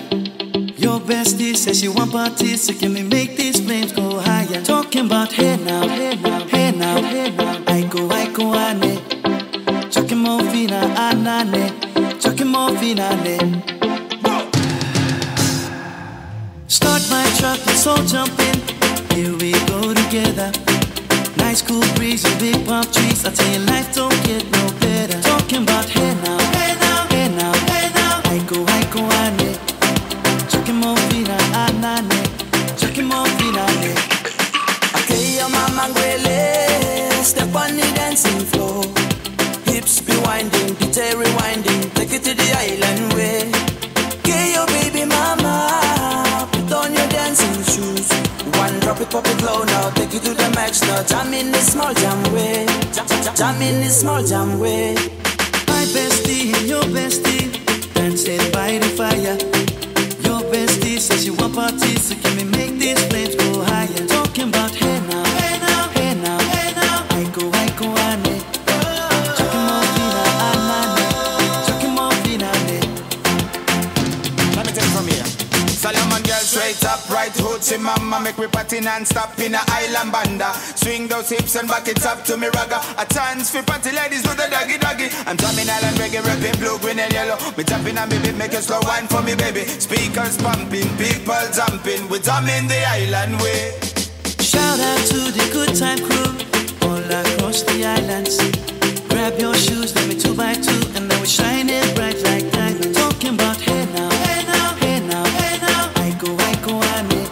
Your bestie says she want parties, so can we make these flames go higher? Talking about hey now, hey now, hey now, hey now. Aiko, aiko, ane. Chuck him off in a anane. Chuck him off in a ne. Start my truck, let's all jump in. Here we go together. Nice cool breeze and big palm trees. I tell you, life don't get no better. Talking about hey now, hey now, hey now, hey now. Aiko, aiko, ane. Chuck him off in a anane. Chuck him off in a ne. Okay, your mama ngwele. Step on the dancing floor. Hips be winding, D J rewinding, take it to the island way. Get your baby mama, put on your dancing shoes. One drop it, pop it low now, take it to the max now. Jam in the small jam way, jam, jam, jam in the small jam way. My bestie and your bestie dancing by the fire. Your bestie says she want parties, so can we make these flames go higher? Talking about hey now, hey now, hey now, hey now. Aiko, aiko, ane. Chuck him off in a anane. Chuck him off in a ne. Let me take it from here. Solomon girl straight up, right hoochie mama, make we party non-stop in a island banda. Swing those hips and back it up to me, ragga. A chance for party ladies do the doggy doggy. I'm jamming island reggae, repping blue, green and yellow. Me jumping on me beat, make a slow wine for me, baby. Speakers pumping, people jumping. We jamming the island way. Shout out to the good time crew all across the islands. Grab your shoes, let me two by two, and now we shine it bright like diamond. Talking about hey now, hey now, hey now, hey now. Aiko, aiko, ane.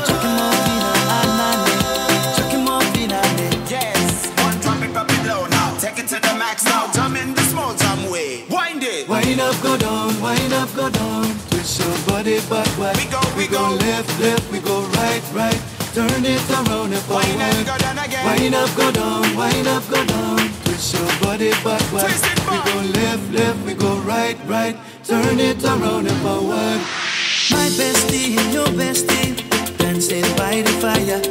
Chuck him off in a anane. Chuck him off in a ne. Yes, one drop it, pop it low now. Take it to the max now. Jam in the small jam way. Wind it. Wind up, go down, wind up, go down. Twist your body backward. We go, we go. Left, left, we go right, right. Turn it around and forward. Wind up, go down again. Wind up, go down, wind up, go down. Twist your body backward. Twist it back. We go left, left, we go right, right. Turn it around and forward. My bestie and your bestie dancing by the fire.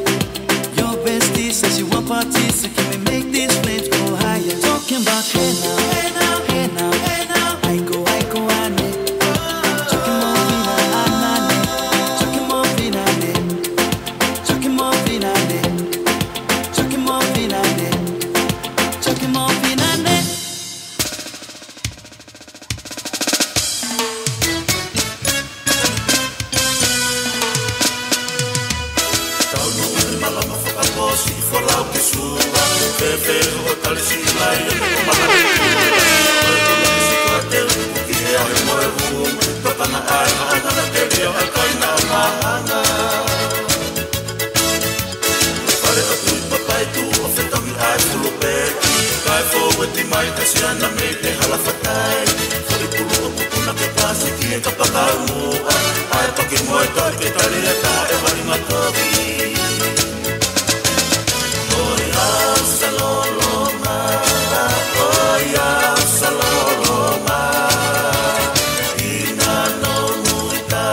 Your bestie says she want parties, so can we make these flames go higher? Talking about hey now, hey now, hey now, hey now. Aiko, aiko, ane. Chuck him off in a anane. Chuck him off in a ne. Chuck him off in a ne. Chuck him off in a ne. Chuck him off in a ne. Tau nuʻu ni malama fakapō siʻi folau ki Sua. Fēfē hoʻo tali siʻi laine mo malama. Ko e tula ki Sikuateu, ki he ahi mo e vū. Tokanga ai haʻana na telia ʻa e kaina ʻo Mahanga. Fale ʻo Tuʻi Papai tuʻu ʻo fetongi ai fulu peki. Kae fou e timai ka siana mei te hala fatai. Fale pulu ʻo kupuna ke pasi ki he kapa kaumuʻa. ʻAi paki mo e toi ke tali e taha e vali matoki. ʻOi au saloloma, ʻoi au saloloma. Ina no nui ta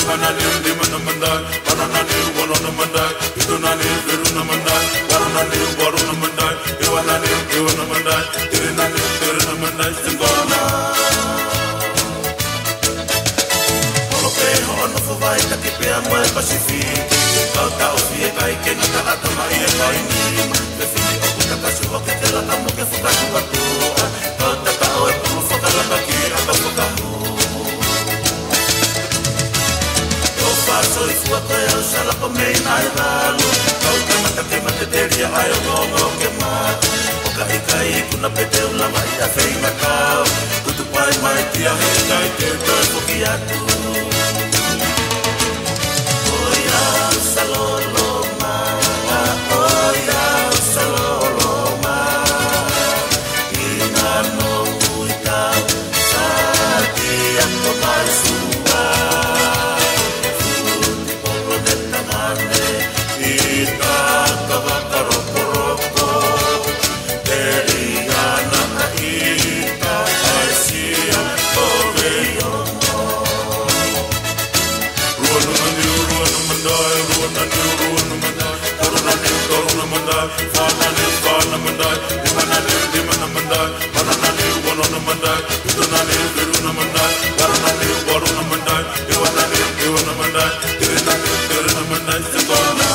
Nani, nima na mandai, ono nani, ono na mandai, fitu nani, fitu na mandai, valu nani, valu na mandai, hiva nani, hiva na mandai, tili nani, tili na mandai, singona. Holo pē hoʻo nofo vaitaki pea mo e Pasifiki, kau taʻofi e kai ke ngata ʻatamaʻi e kai nima, fefine ʻoku takasi ʻo ke te laka mo ke fakatuʻatuʻa, kau tataʻo e pulu fakalaka ki ʻAkafakahu. Tō faso i fua koe au Salako mei Naivalu. Kau tangata ke mate telia ai o ngongo ke mate. ʻO ka ʻikai kuna pete u lava ia feinga kau. Kutu pai mai kia he kai te toe foki atu. ʻOi au Saloloma, ʻoi au Saloloma. Ina no uitau, sa ki ako mai sua. Futi polo ne tamane, ita ka vakarokoroko. Te ina na ita, aisia, o veiono. Rua na nani, rua na mandai, rua na nani, rua na mandai, tolu na nani, tolu na mandai, fā na nani, fā na mandai, nima na nani, nima na mandai, ono na nani, ono na mandai, fitu na nani, fitu na mandai, valu na nani, valu na mandai, hiva na nani, hiva na mandai, tili na nani, tili na mandai, singona.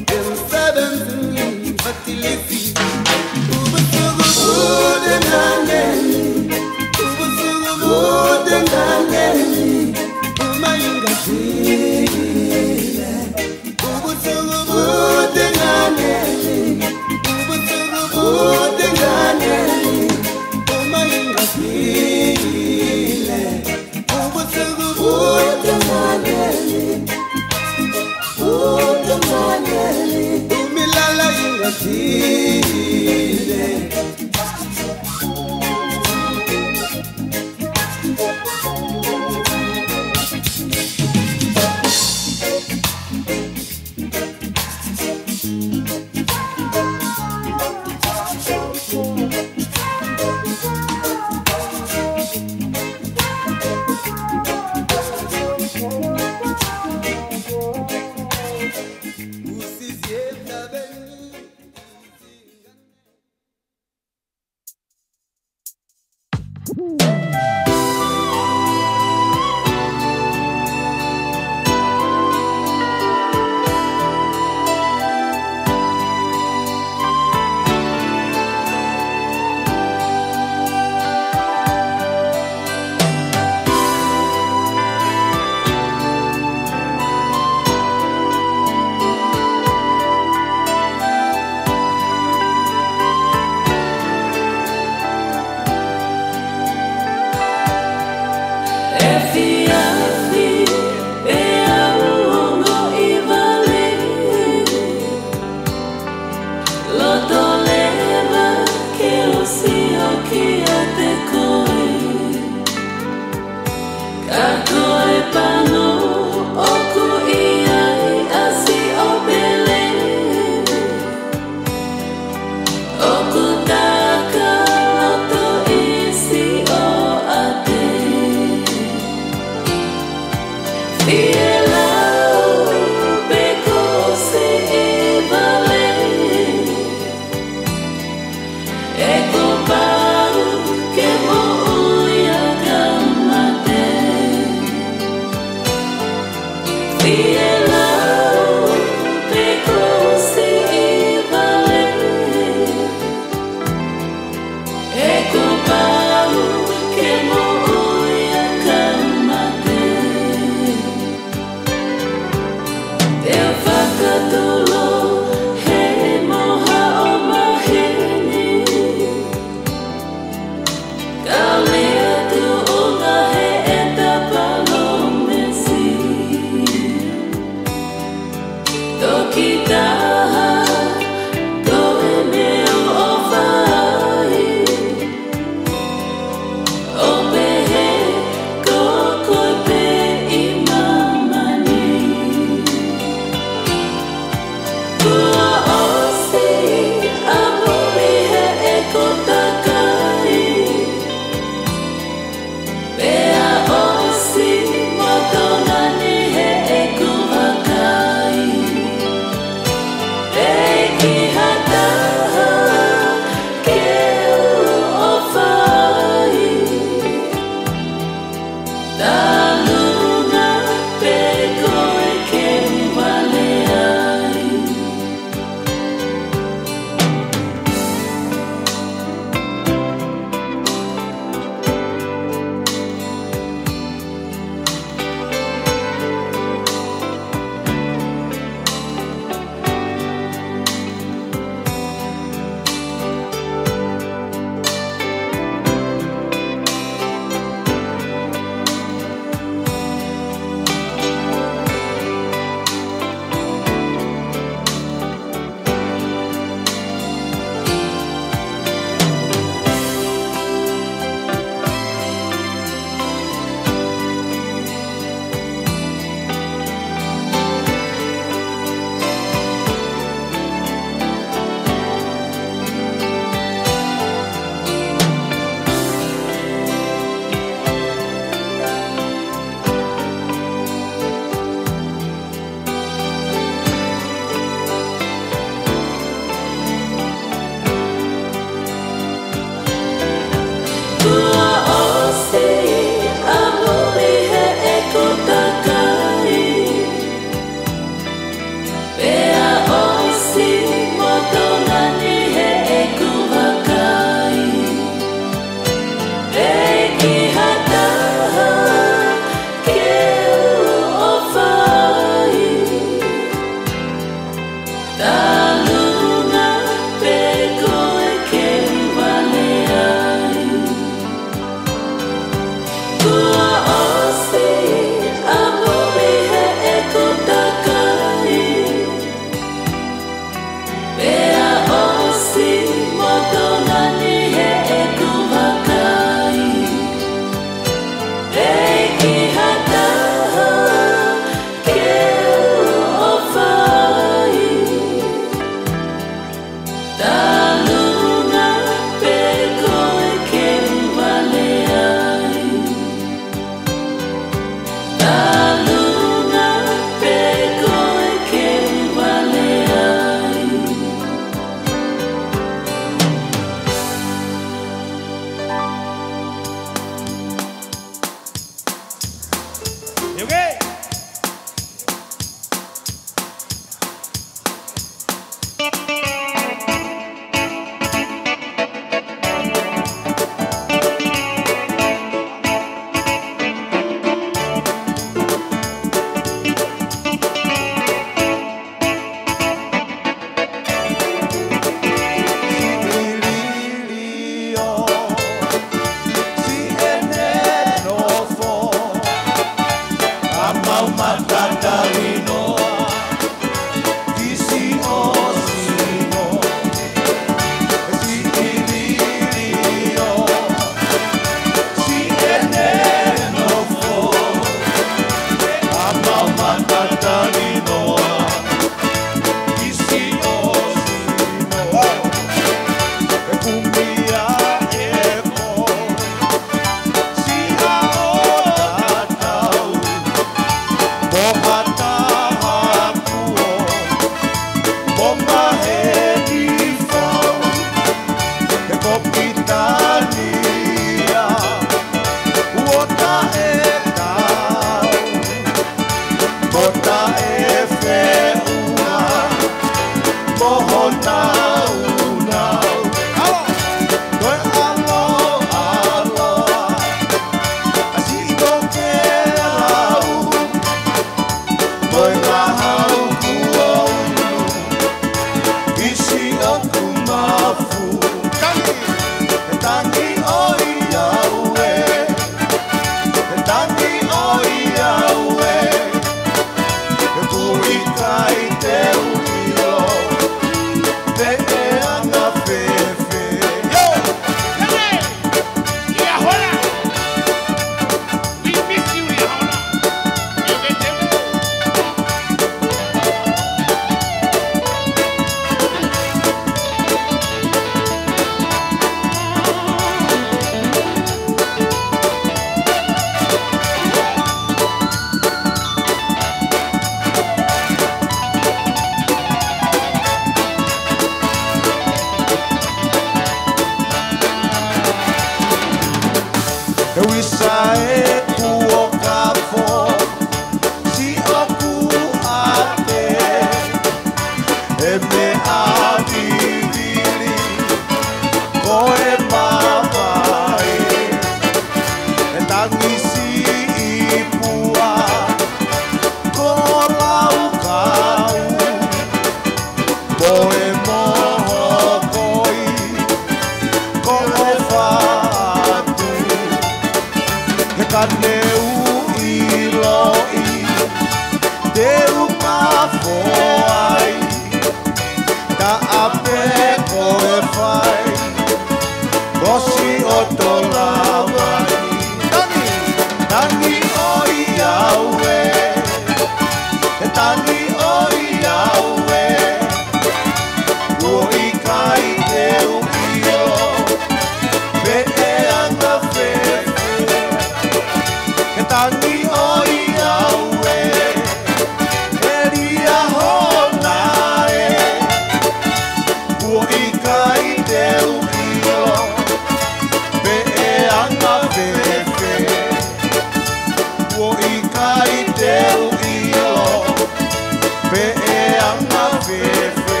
Fēfē,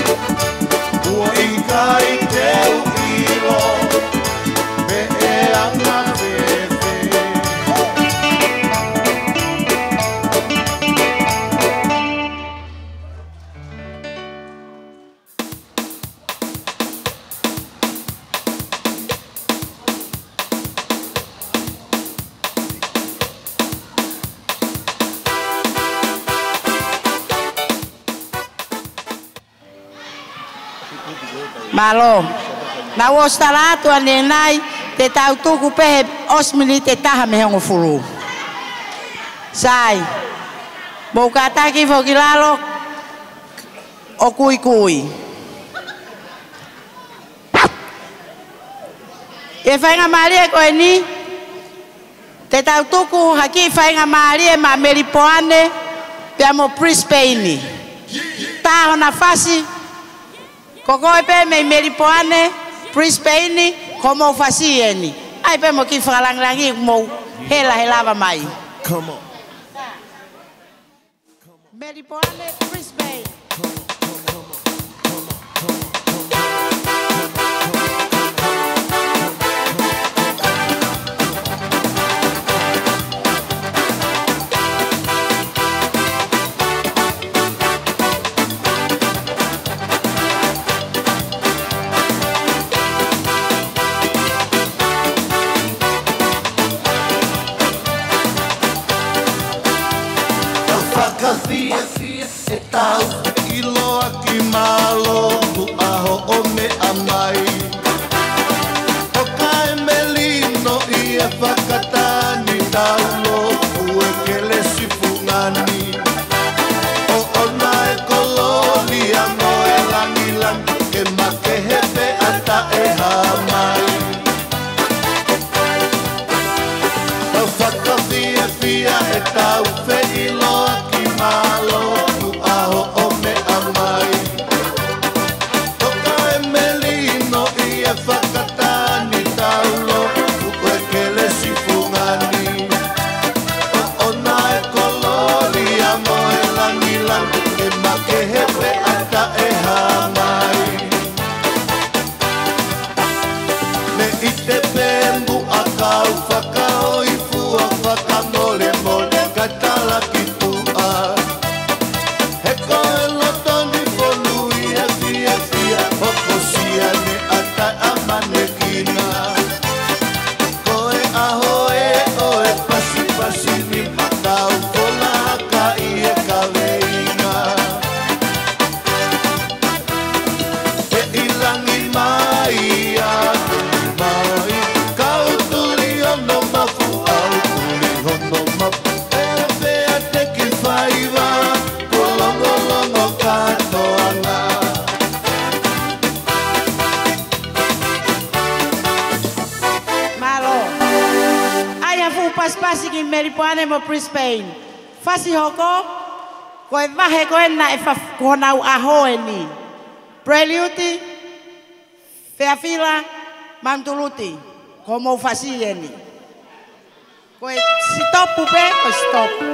ʻoku ʻikai te u ʻilo pe ʻe anga fēfē. Mālō. Naʻá ku ʻosi tala atu ʻanenai, te tau tuku pē he ʻosi miniti ʻe taha mei he hongofulu. Sai. Mou kātaki foki ki lalo ʻo kuikui. ʻI he faingamālie ko eni, te tau tuku ha kiʻi faingamālie maʻa Melipoane pea mo Brisbane. Tā hona fasi, ko koe pē mei Melipoane, Brisbane, ko hoʻomou fasi eni. ʻAi pē mo e kiʻi fakalangilangi, mou hela he lava mai. Come on. Melipoane, Brisbane. Tau fakafiefia ʻetau ʻiloa ki mālō, tuʻa hoʻo meʻa mai. ʻO ka e melino ʻi he fakatani taulo, ʻoku e kelesi fungani. ʻOʻona e kolōlia mo e langilangi, ke makehe pē ʻa taʻehāmai. Tau fakafiefia ʻetau feʻiloa ki mālō, tuʻa hoʻo meʻa mai. ʻO ka e melino ʻi he fakatani taulo, ʻoku e kelesi fungani. ʻOʻona e kolōlia mo e langilangi, ke makehe pē ʻa taʻehāmai. Mei te pē muʻa kau fakahoifua fakamolemole ka tala ki tuʻa. He ko e loto ni fonu ʻi he fiefia, hokosia ne ʻa taʻeʻamanekina. Ko e ʻaho ē ʻo e pasipasi ni, ma tau kolaka ʻi he kaveinga. Ke ʻi langi mai ʻa mai, kau tuli hono mafu, au tuli hono mafu. Pea pea te ki faiva, kuo longolongo kātoanga. Mālō. ʻAi ha fuʻu pasipasi ki Melipoane mo Brisbane. Fasi hoko, ko e vahe ko ē naʻe fa-, ko honau ʻaho eni. Prelude, Feafila, Manutuluti, ko hoʻomou fasi eni. Ko e sitopu pē, ko e sitopu.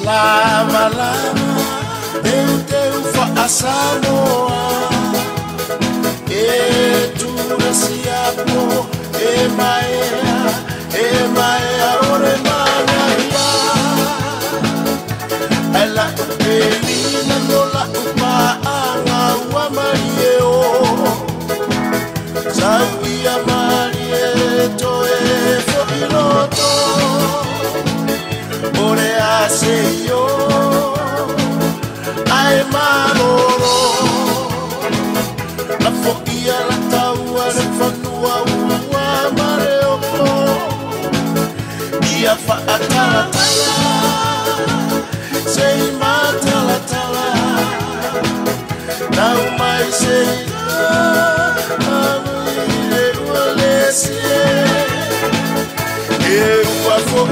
Lava lava, teuteu faʻa Samoa. ʻE Tulasiapo, ʻe Maea, ʻe Maea ʻo e Mangaia. ʻAi laʻu pē ni na no laʻu paʻanga ua mai e o. Sau ia malie toe foʻi loto. ʻOle a seio, ʻai mālōlō. Na foʻi a la taua le fanua ua ma le oko. Ia faʻatalatala, sei matalatala. Nau mai sei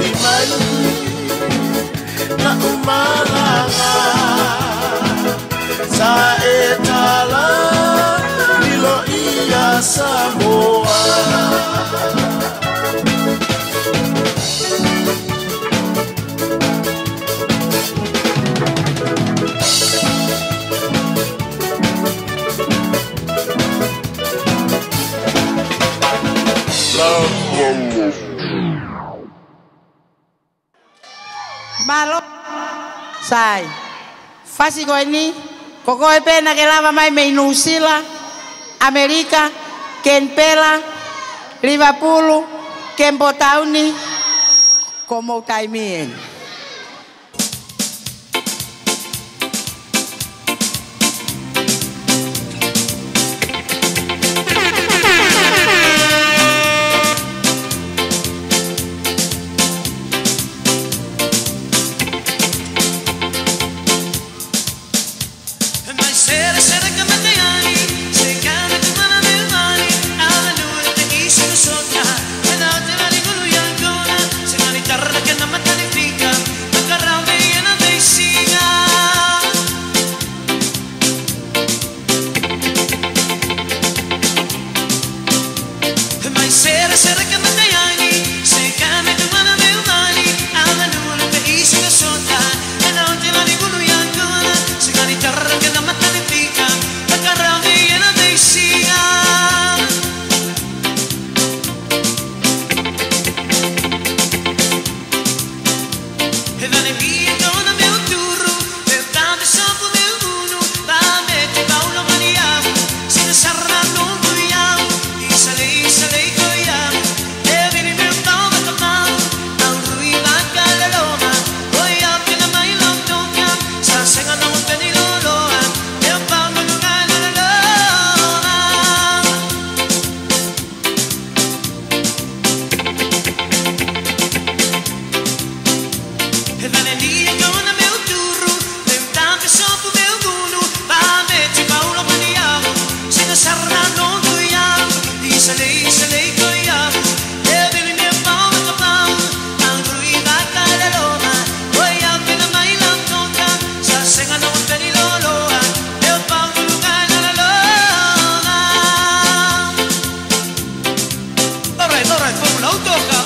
Mai, naʻu malanga, sa e tala, ʻilo ia Samoa. Mālō. Sai. Fasi ko eni, ko koe pē naʻa ke lava mai mei Nuʻusila, ʻAmelika, Kenipela, Livapulu, Kemipolo Tauni, ko homou taimi eni. All right, all right, Fórmula, un toka.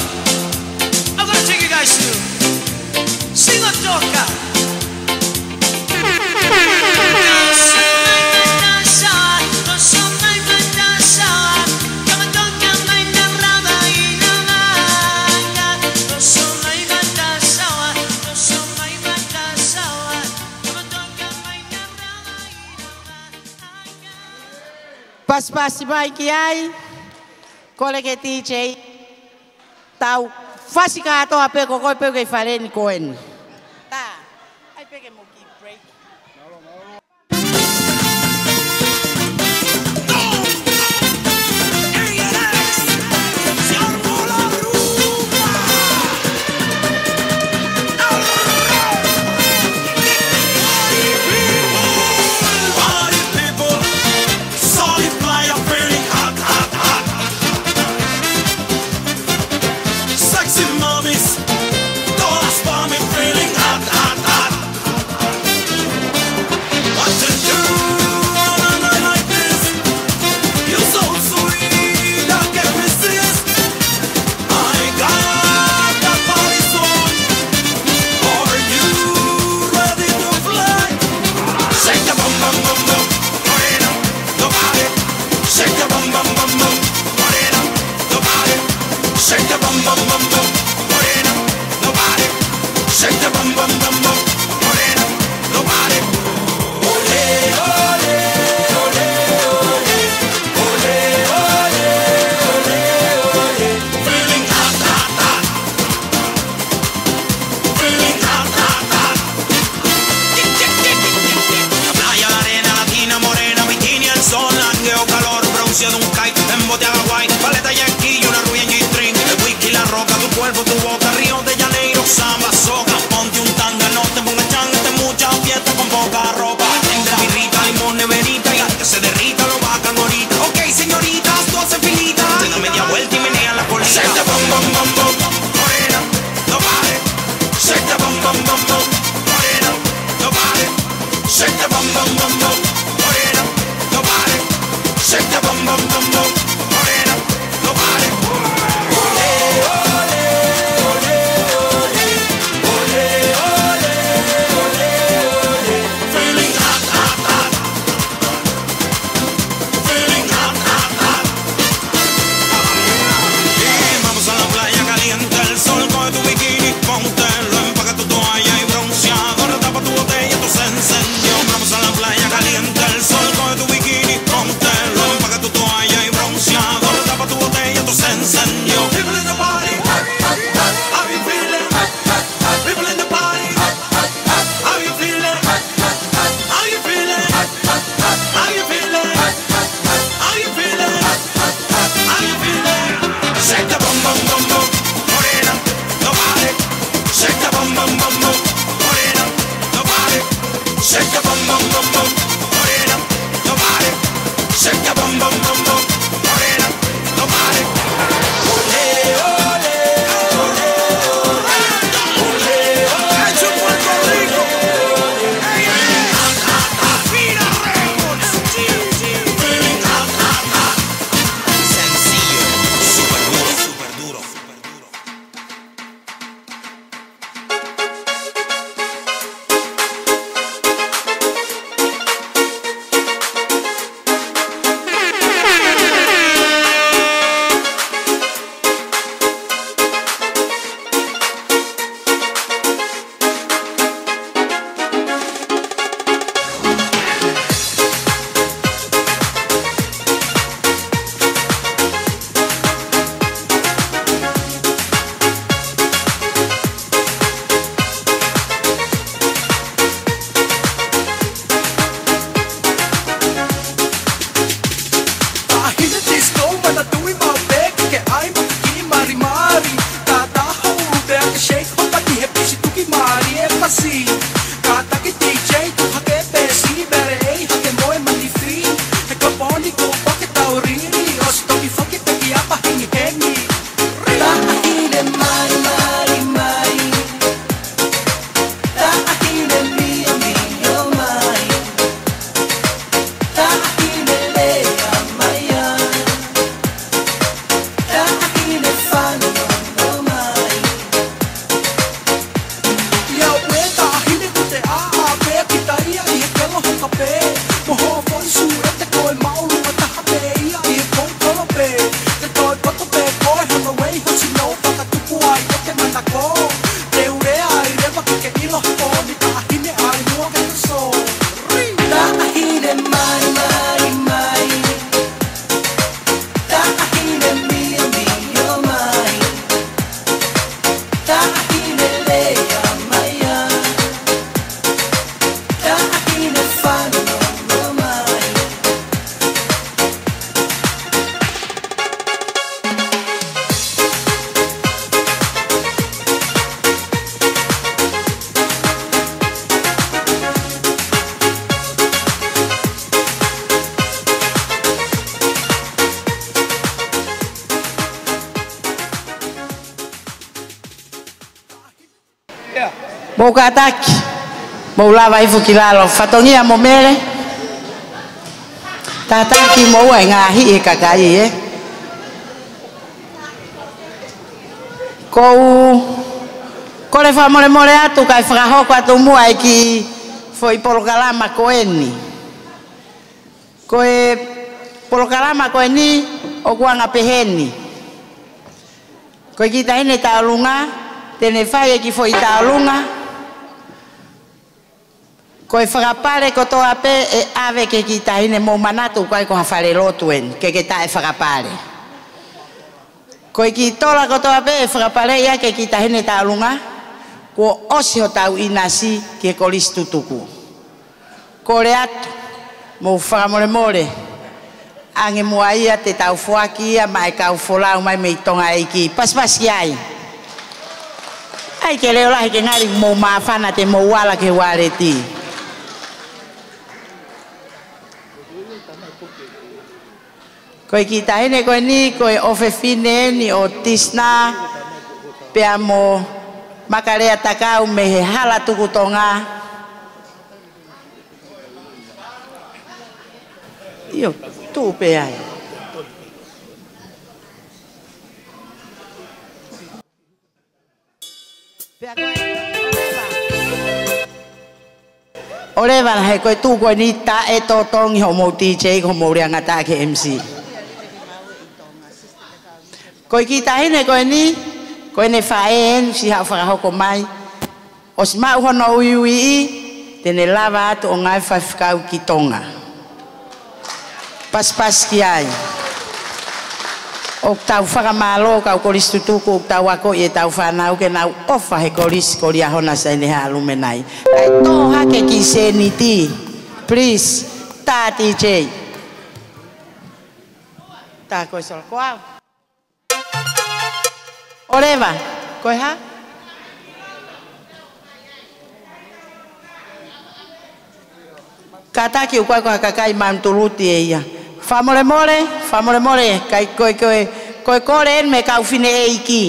I'm gonna take you guys through. Sing a toka. Pasipasi mai ki ai. Kole ke D J. Tau fasi kātoa pē, ko koe pē ʻoku kei fale ni ko eni. Tā, ʻai pē ke mou kiʻi break. Solid fire burning hot, hot, hot. Sexy mommies, todas pa' mi frente. Tui mau pē ke ke ʻai mo ke kiʻi malimali. Tātā hou pē ʻa ke shake ho pati he pisi tuki mali e pasi. Kātaki D J tuku hake pē si bere ei hake mo e manifi. He kaponi ko pake tau riri ʻosi toki faki pē ki ʻapa hengihengi. Taʻahine malimali mai. Taʻahine miomio mai. Taʻahine lea mai ai. Taʻahine fanongo mai. ʻIa ue taʻahine ko te ʻaʻa pē kita ia ʻi he kelo hoka pē. Mo hoʻo foʻi suʻete ko e maʻulunga taha pē ia ʻi he kolo pē. Te toe poto pē ko e hono wei ho sino fakatupu ai ʻete manako. Te u lea ai leva ke ke ʻilo ho poni taʻahine ʻai muʻa ke ke sō. Taʻahine malimali mai. Taʻahine miomio mai. Taʻahine lea mai ai. Taʻahine fanongo mai. Mou kātaki, mou lava hifo ki lalo, fatongia mo Mele. Tataki mo ua e ngaahi e kakai, ē. Kou kole fakamolemole atu, kae fakahoko atu muʻa e kiʻi foʻi polokalama ko eni. Ko e polokalama ko eni, ʻoku anga peheni. Ko e kiʻi taʻahine tauʻolunga, te ne fai e kiʻi foʻi tauʻolunga. Ko e fakapale kotoa pē ʻe ʻave ki he kiʻi taʻahine, mou manatu ʻoku ʻikai ko ha fale lotu eni, ke ke taʻe fakapale. Ko e kiʻi tola kotoa pē ʻe fakapale ia ki he kiʻi taʻahine tauʻolunga, kuo ʻosi hotau ʻinasi ki he kolisi tutuku. Kole atu, mou fakamolemole, ʻange muʻa ia te tau foaki ia maʻa e kau folau mai mei Tonga ʻEiki. Pasipasi ki ai. ʻAi ke leʻo lahi ke ngali mou māfana te mou ala ki he uāleti. Ko e kiʻi taʻahine ko eni, ko e ʻofefine eni ʻo Tisna, pea mo Makalea Takau mei he Hala Tuku Tonga. ʻIo, tuʻu pē ai. Pea ko e, ʻoleva. ʻOleva, he ko e tuʻu ko eni taʻe totongi hoʻomou D J, ko hoʻomou lea ngata ki he M C. Ko e kiʻi taʻahine ko eni, ko ʻene faʻē eni, siʻi haʻu fakahoko mai. ʻOsi maʻu hono uiuiʻi, te ne lava atu ʻo ngāue fakafaifekau ki Tonga. Pasipasi ki ai. ʻOku tau fakamālō kau kolisi tutuku, ʻoku tau akoʻi ʻetau fānau ke nau ʻofa he kolisi ko Liahona Saineha ʻAlumenai. Kae toʻo hake kiʻi sēniti, please, tā D J. Tā ko e sola ko au. ʻOleva, ko e hā? Kātaki ʻoku ʻikai ko ha kakai Mount Luti ʻe ia. Fakamolemole, fakamolemole, kae ko e, ko e, ko e kole eni mei he kau fineʻeiki.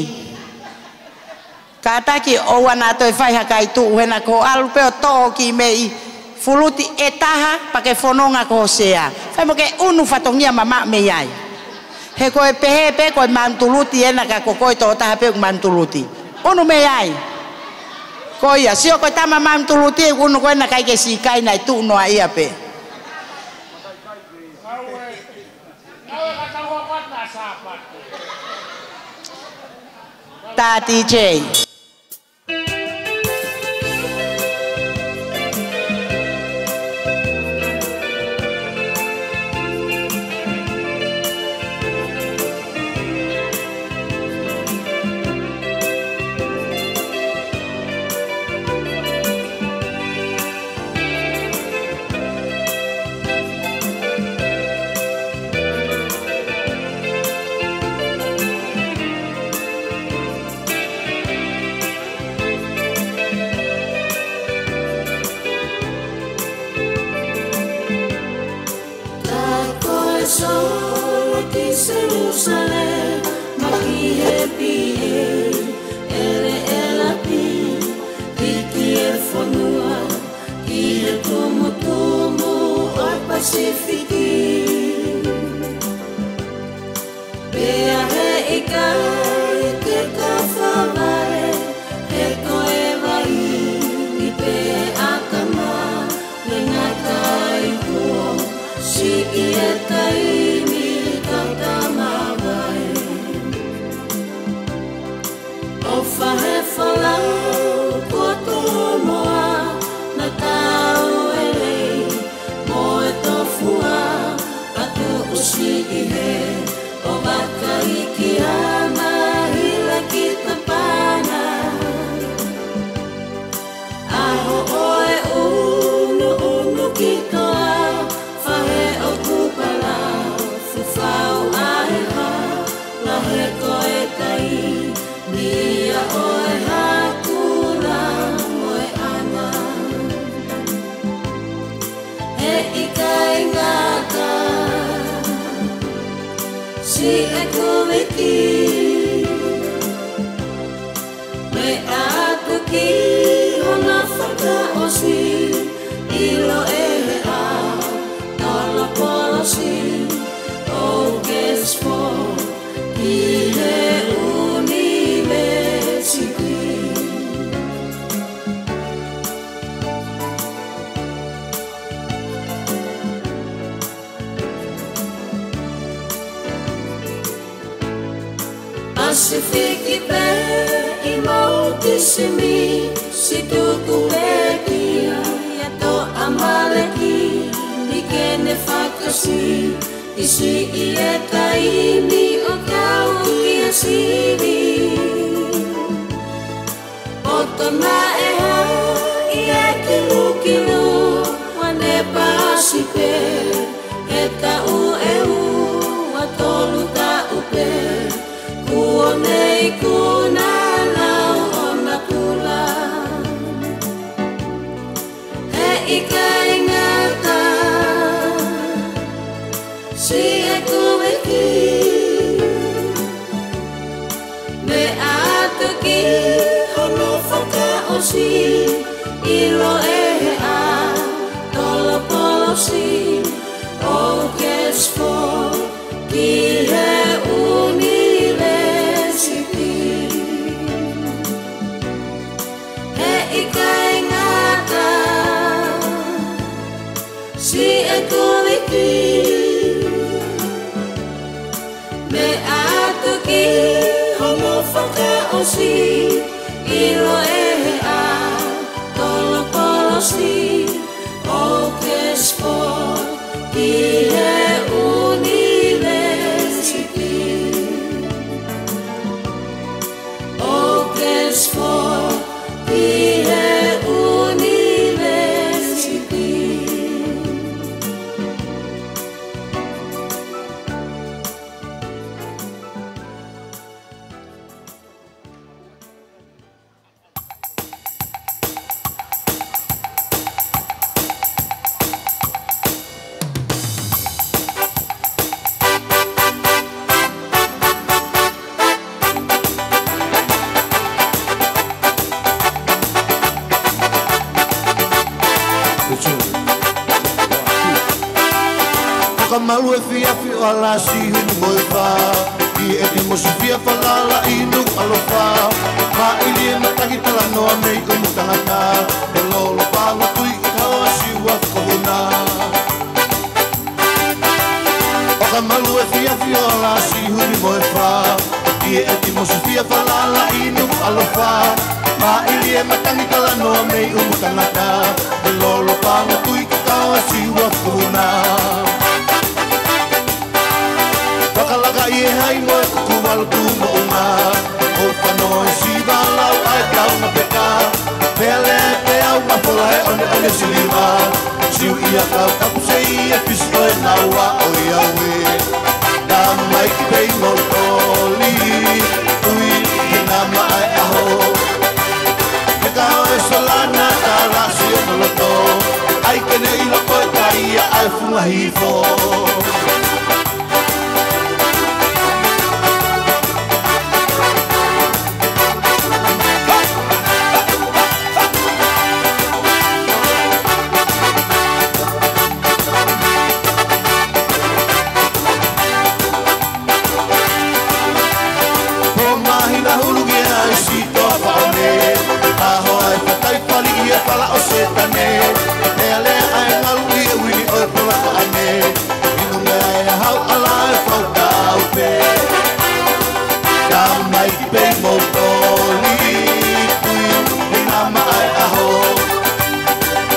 Kātaki ʻoua naʻa toe fai ha kakai tuʻu hena, ko e ʻalu pē ʻo toʻo kiʻi meʻi fuluti ʻe taha pea ke fononga ki ho sea. Fai mo ke ʻunu fatongia mamaʻo mei ai. He ko e pehē pē ko e Mount Luti ena ka ko koe tokotaha pē ʻoku Mount Luti. ʻUnu mei ai. Ko ia, sio ko e tama Mount Luti ʻe ʻunu ko ena kae ke siʻi kai naʻe tuʻu noa ia pē. Tā D J. Pasifiki. Pea heʻikai ke ka fāvale, he ko e vai ni pē ʻa ka mā, ne ngata ai kuo siʻi e taimi ka ka mavae. ʻO fahe folau kuo tomoa, naʻa tau ʻelei mo e tofua, ʻa tuʻusi ʻi he ʻo vakai ki ana hila ki Tapana. ʻAho ʻo e ʻunuʻunu ki toa, fahe ʻo kupala, fufau ʻa e hā, lahi ko e kai, mia ʻo e hā kula mo e ʻana. Heʻikai ngata, siʻeku viki. Meʻa atu ki hono fakaʻosi, ʻilo ʻe he ʻa Tolopolosi, ʻo Oxford, ki he ʻunivēsiti. Pasifiki pē ʻi Mount Simi, Situku pē ki ai ʻa Toʻamaleki, ni ke ne fakasi, ʻi siʻi e taimi ʻo kau ki a Simi. ʻO tona e hā ʻi he kilukilu, ua ne pasi pē, he taʻu ʻe ua tolu taʻu pē, kuo ne ikuna lau ʻona kula. Heʻikai ngata, siʻeku viki. Meʻa atu ki hono fakaʻosi, ʻilo ʻe he ʻa Tolopolosi, ʻo Oxford, ki he ʻunivēsiti. Heʻikai ngata, siʻeku viki. Meʻa atu ki hono fakaʻosi, ʻilo ʻe he ʻa Tolopolosi, ʻo Oxford, ki he ʻunivēsiti. ʻO Oxford, ki he ʻunivēsiti. Fakamalu efiafi ʻo Alasi Huni mo e fā, ʻi he ʻeti mo Sifia falala ʻi Nukuʻalofa. Maʻili e matangi talanoa mei ʻumu tangata, he lolo pango tui ki kau a Siua Fukuna. Fakamalu efiafi ʻo Alasi Huni mo e fā, ʻi he ʻeti mo Sifia falala ʻi Nukuʻalofa. Maʻili e matangi talanoa mei ʻumu tangata, he lolo pango tui ki kau a Siua Fukuna. Fakalaka ʻi he hai mo e kuku valu tū moʻunga, ʻo fano e siva lau ʻa e kaunga peka. Pea lea pē au ma fola he ʻoneʻone siliva, siu ia kau tapu sei e pisi ʻo e naua ʻo ia ue. Nā mai ki pei mo toli, ui ki nā maʻa e ʻaho. He ka o e solana tā lasi ʻo no loto, ʻai ke ne ʻilo ko e kai ia ʻa e funga hifo. Ala ʻo Sētane, e alea ʻa e ngalu ʻi he uini ʻo e pola kaʻane. Inu meʻa e hau ala e fau tau pē. Tamaiki pē mo toli kui, ina maʻa e ʻaho.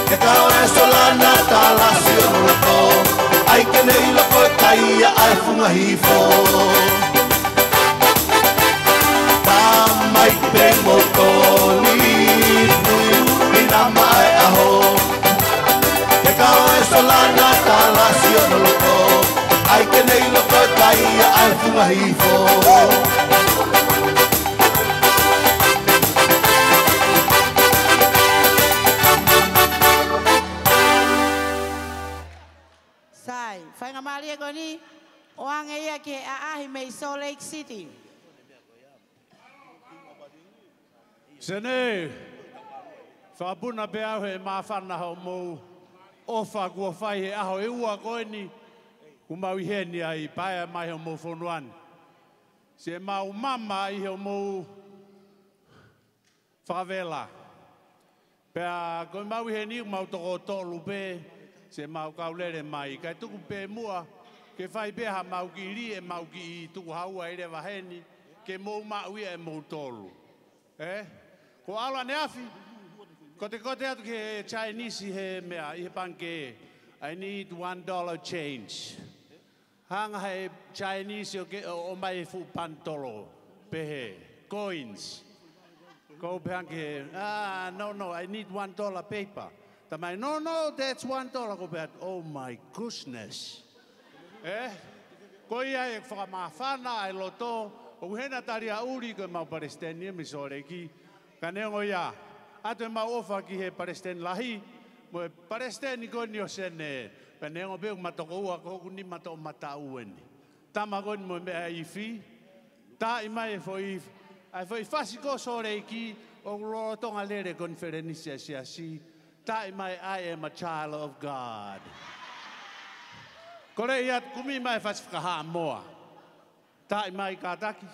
Ke kau e sola na talasi ʻo loto, ʻai ke ne ʻilo ko e kai ia ʻa e funga hifo. Tamaiki pē mo toli kui, ina maʻa e ʻaho. Ke kau e sola na talasi ʻo loto, ʻai ke ne ʻilo ko e kai ia ʻa e funga hifo. Sai, faingamālie ko eni, ʻoange ia ki he ʻaʻahi mei Salt Lake City. Sene, fakapuna pē au he māfana hoʻomou ʻofa kuo fai he ʻaho ʻe ua ko eni, kuo mau ʻi heni ai, paea mai hoʻomou fonua ni. Siʻemau mama ʻi hoʻomou fakavela. Pea ko ʻemau ʻi heni ʻoku mau toko tolu pē, siʻemau kau lele mai. Kae tuku pē muʻa, ke fai pē haʻamau kiʻi lī, ʻemau kiʻi tukuhaua ʻi leva heni, ke mou maʻu ia ʻe moutolu. Ē? Ko ʻalu ʻaneafi, kotekote atu ki he Chinese he meʻa, ʻi he pangikē, "I need one dollar change." Hanga he Chinese ʻo ke, ʻo, ʻomai e fuʻu panitolo, pehē, coins. Ko u pehē ange ki he, "Ah, no, no, I need one dollar paper." Talamai, "No, no, that's one dollar." Ko u pehē, "Oh my goodness." Ē? Ko ia e fakamāfana ʻa e loto, ʻoku hena tali a uli ko ʻemau palesiteni mei Salt Lake. Ka neongo ia, ʻoatu ʻemau ʻofa ki he palesiteni lahi, mo e palesiteni ko eni ʻo Sene, ka neongo pē ʻoku ma tokoua ko hoku nima toʻomataʻu eni. Tama ko eni mo e meʻa ifi, taaʻi mai e foʻi, ʻa e foʻi fasi ko Salt Lake, ʻoku lolotonga lele konifelenisi ʻa e siasi, taaʻi mai, "I am a child of God." Kole ia kumi mai fasi faka-Haʻamoa. Taaʻi mai kātaki.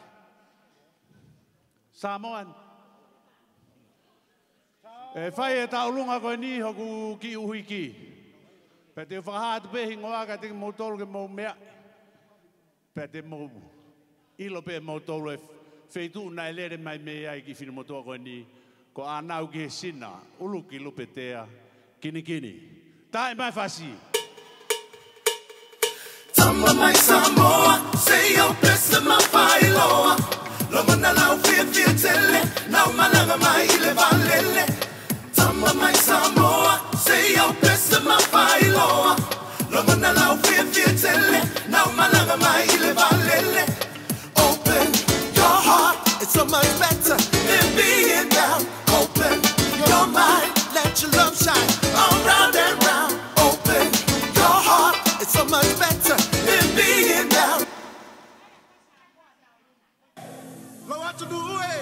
Samoan. ʻE fai e tauʻolunga ko eni hoku kiʻi ʻuhiki. Pea te u fakahā atu pē hingoa kiate kimoutolu ke mou meaʻi. Pea te mou ʻilo pē moutolu e feituʻu naʻe lele mai mei ai kiʻi finemotuʻa ko eni. Ko ʻAnau ki he Sina, ʻUluki Lupetea, Kinikini. Taaʻi mai fasi. Tama mai Samoa, say your prayers to Mafailoa. Lomona lau fiefia tele, nau malanga mai ʻi le valele. Tama mai Samoa, say your prayers to Mafailoa. Lomona lau fiefia tele, nau malanga mai ʻi le valele. Open your heart, it's so much better than being down. Open your mind, let your love shine all round and round. Open your heart, it's so much better than being down. Lo atu nuʻu ē.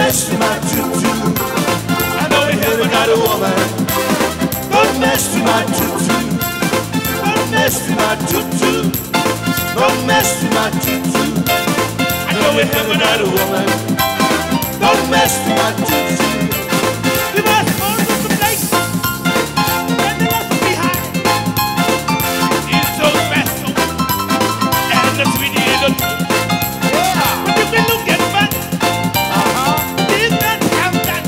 mess with my tutu. I know we haven't got a woman. Don't mess with my tutu. Don't mess with my tutu. Don't mess with my tutu. I know we haven't got a woman. Don't mess with my tutu. You must go to the place. And the left behind. It's so special. And the sweet is the... Yeah. But you can look at that. Uh-huh. Did not have that.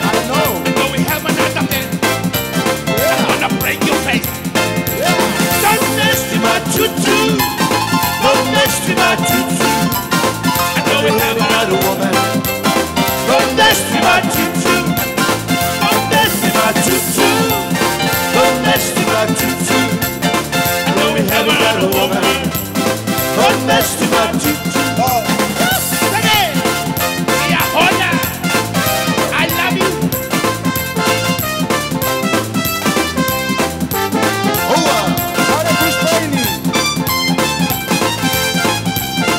I know. So we have another man. Yeah. I'm gonna break your face. Yeah. Don't mess with my tutu. Don't mess with my tutu. I know we have another woman. Don't mess with my tutu. Don't mess with my tutu. Don't mess with my tutu. I know we have another woman. Don't mess with my tutu. Oh. Sing it. Yeah, hold on. I love you. Hoa. Hare Brisbane.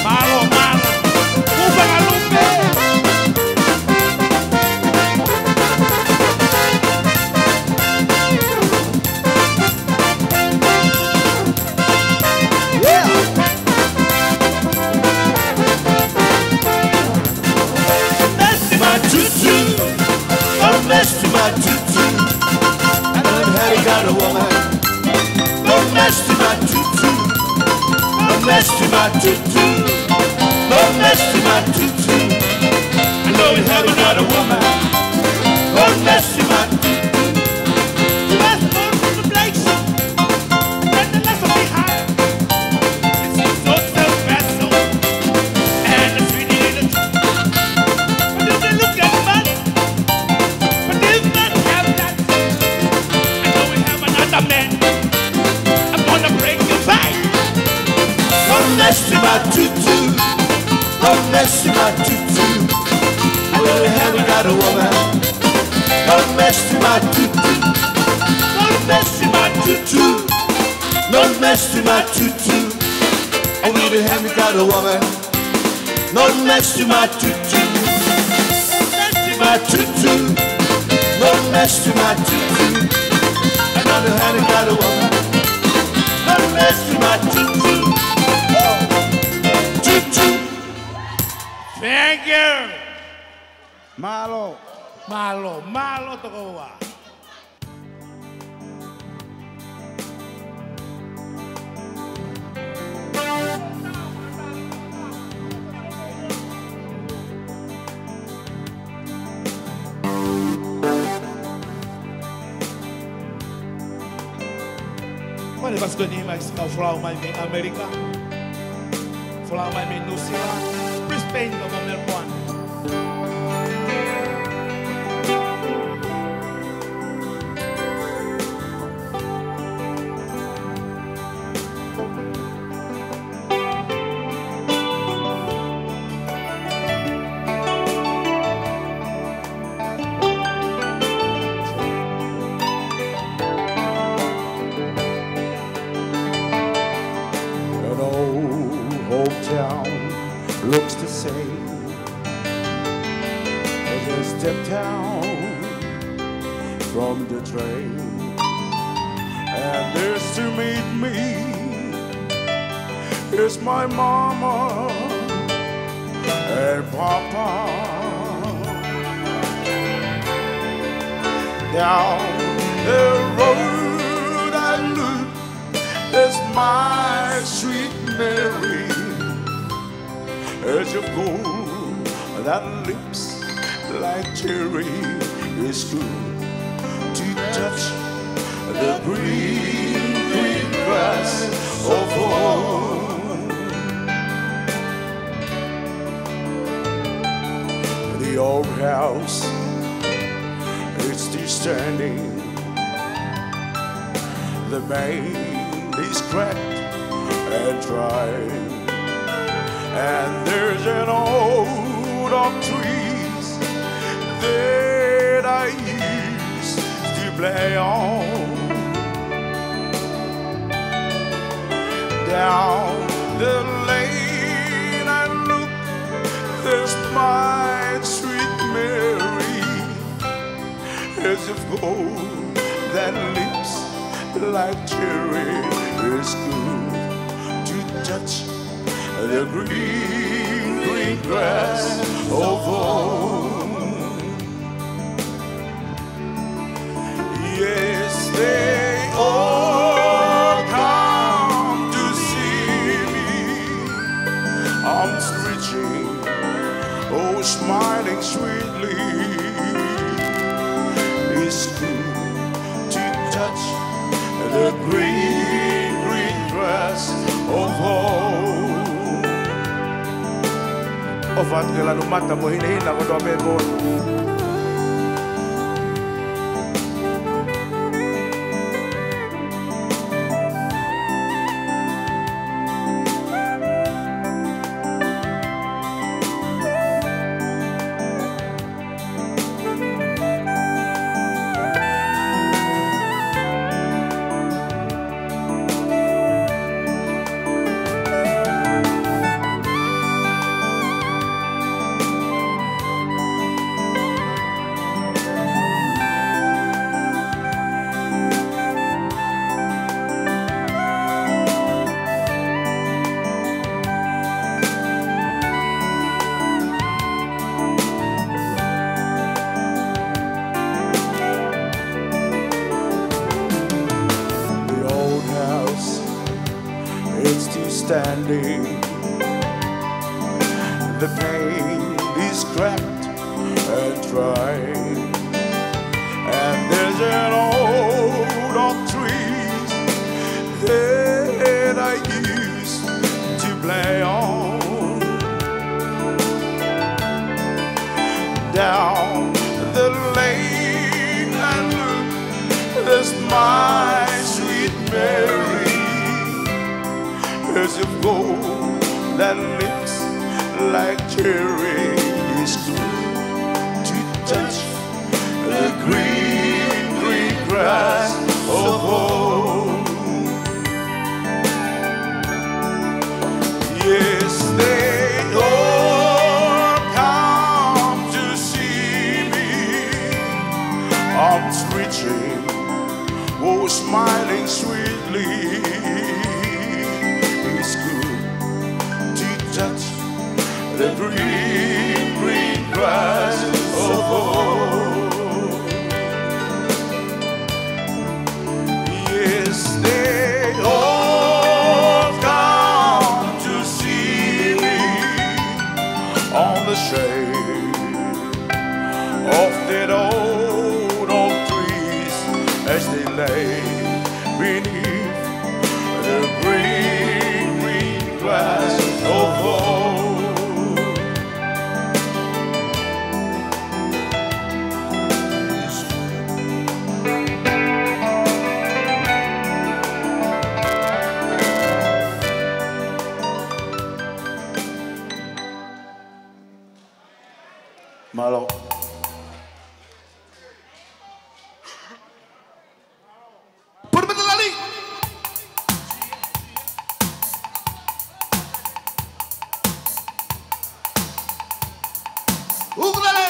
Mālō, mālō. Kupa ka lupe. Yeah. Mess with my tutu. Don't mess with my tutu. I know you haven't got a woman. Don't mess with my tutu. Don't mess with my tutu. Don't mess with my tutu. I know you haven't got a woman. Don't mess with my tutu. You must go to the place. Let the left behind. It's so special. And the sweet is the... But if you look at that, but if not have that, I know we have another man. I'm gonna break your face. Don't mess with my tutu. Don't mess with my tutu. I really haven't got a woman. Don't mess with my tutu. Don't mess with my tutu. Don't mess with my tutu. I really haven't got a woman. Don't mess with my tutu. Don't mess with my tutu. Don't mess with my tutu. I really haven't got a woman. Don't mess with my tutu. Oh. Tutu. Thank you. Mālō. Mālō, mālō tokoua. Ko ʻene pasi ko eni mai siʻi kau folau mai mei ʻAmelika. Folau mai mei Nuʻusila, Brisbane, pea mo Melbourne. An old hometown looks the same as I step down from the train. And there's to meet me is my mama and papa. Down the road I look, there's my sweet Mary. As you go, that lips like cherry is good to touch the green, green grass of home. The old house is still standing. The pane is cracked and dry, and there's an old oak trees that I used to play on. Down the lane I look, there's my sweet Gold than lips like cherry is good to touch the green, green grass of home. Yes, they all come to see me. Arms reaching, oh, smiling sweetly. It's good to touch the green, green grass of home. ʻOfa atu ke lanu mata mo hinehina kotoa pē ko. The old house, it's still standing. The paint is cracked and dry. And there's an old oak tree that I used to play on. Down the lane I look, there's my sweet Mary. Hers of gold and lips like cherry is good to touch the green, green grass of home. Yes, they all come to see me. Arms reaching, oh, smiling sweetly. It's good to touch the green, green grass of home. Yes, they all come to see me on the shade of that old oak trees as they lay beneath the green, green grass of home. Mālō. Put him in the lali. Ukulele.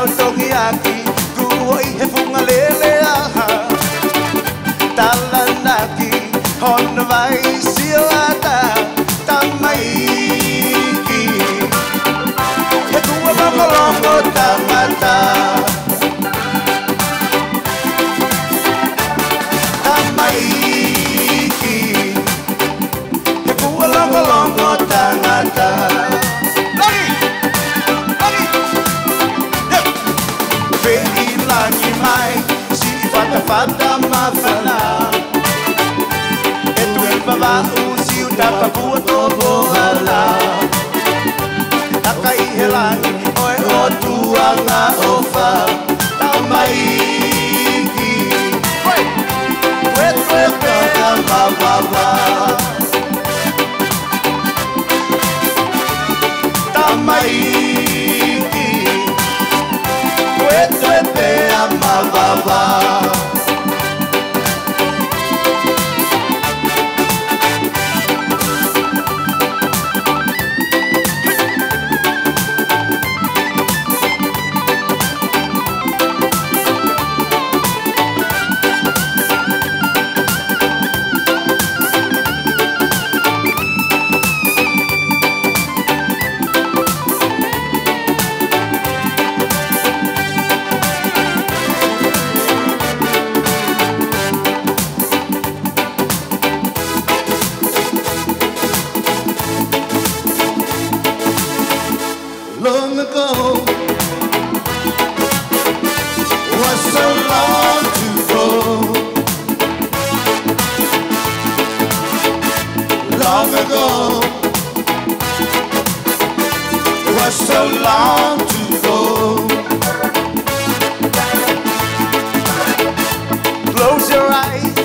Tongiaki, kuo ʻi he funga lele ʻa ha talanaki, hono vai sioʻata, tamaiki. He kuo longolongo tangata, tamaiki. He kuo longolongo tangata. Langi! Langi! Yep! Feʻilangi mai, siʻi fatafata māfana. ʻE Tuʻi Vavaʻu, Siutapa kuo tovo ala. Takai he langi, ʻo e ʻOtua ngaahi ʻofa. Tamaiki. Hoi! Tuetuepea mavava. Tamaiki. Tuetuepea mavava. Long ago, was so long ago. Long ago, was so long ago. Close your eyes.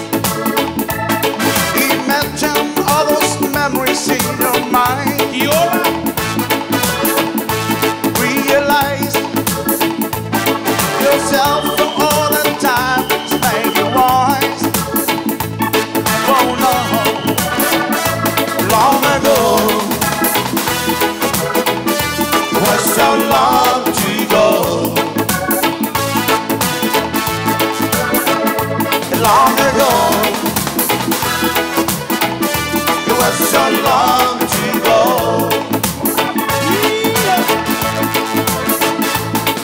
Imagine all those memories in your mind. Realize yourself for all the times that you was. Oh no. Long ago, was so long ago. Long ago. It was so long ago.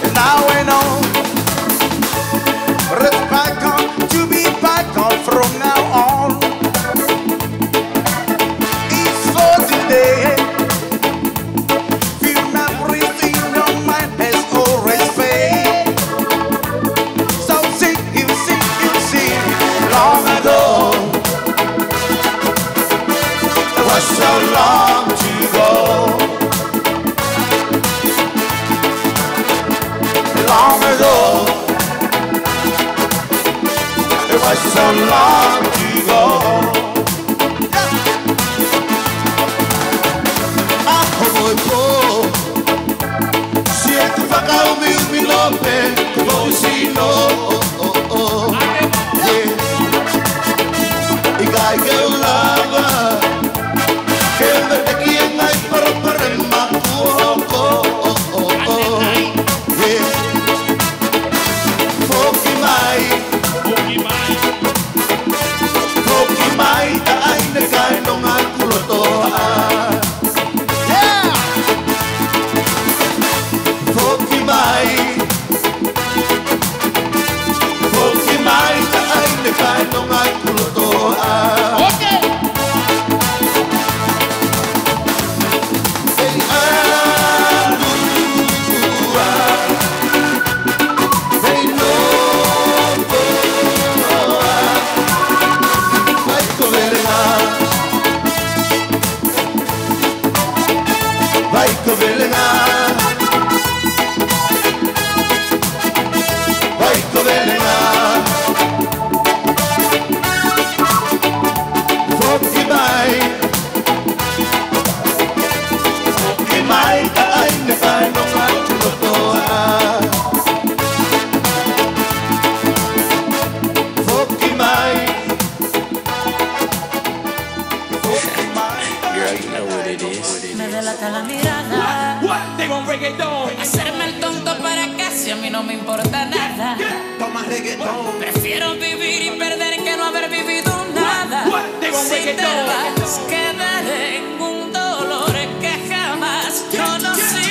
And now I know that it's bygone to be bygone from now on. It's for today. Few memories in your mind has always fade. So sing, you sing, you sing. Long ago, it was so long ago. Long ago, it was so long ago. ʻAho mo e pō, siʻeku fakaumiumi lope, ko hoku sino. ʻIkai ke u lava ke veteki e ngaahi palopalema kuo hoko. Foki mai. Foki mai. Foki mai, taʻahine kainonga kulotoa. Yeah! Foki mai. Foki mai, taʻahine kainonga kulotoa. Okay. Hei ʻalua. Hei nofoʻa. Vai ko velenga. Vai ko velenga. Vai ko velenga. Foki mai. Foki mai, taʻahine kainonga kulotoa. Foki mai. Foki mai. Girl, you know what it is. Me delata la mirada. What? What? They want reggaeton. Hacerme el tonto para casi Y no me importa nada. Toma reggaetón. Prefiero vivir y perder que no haber vivido nada. What? They gonna Si break it te down. vas, quedaré en un dolor que jamás conocí.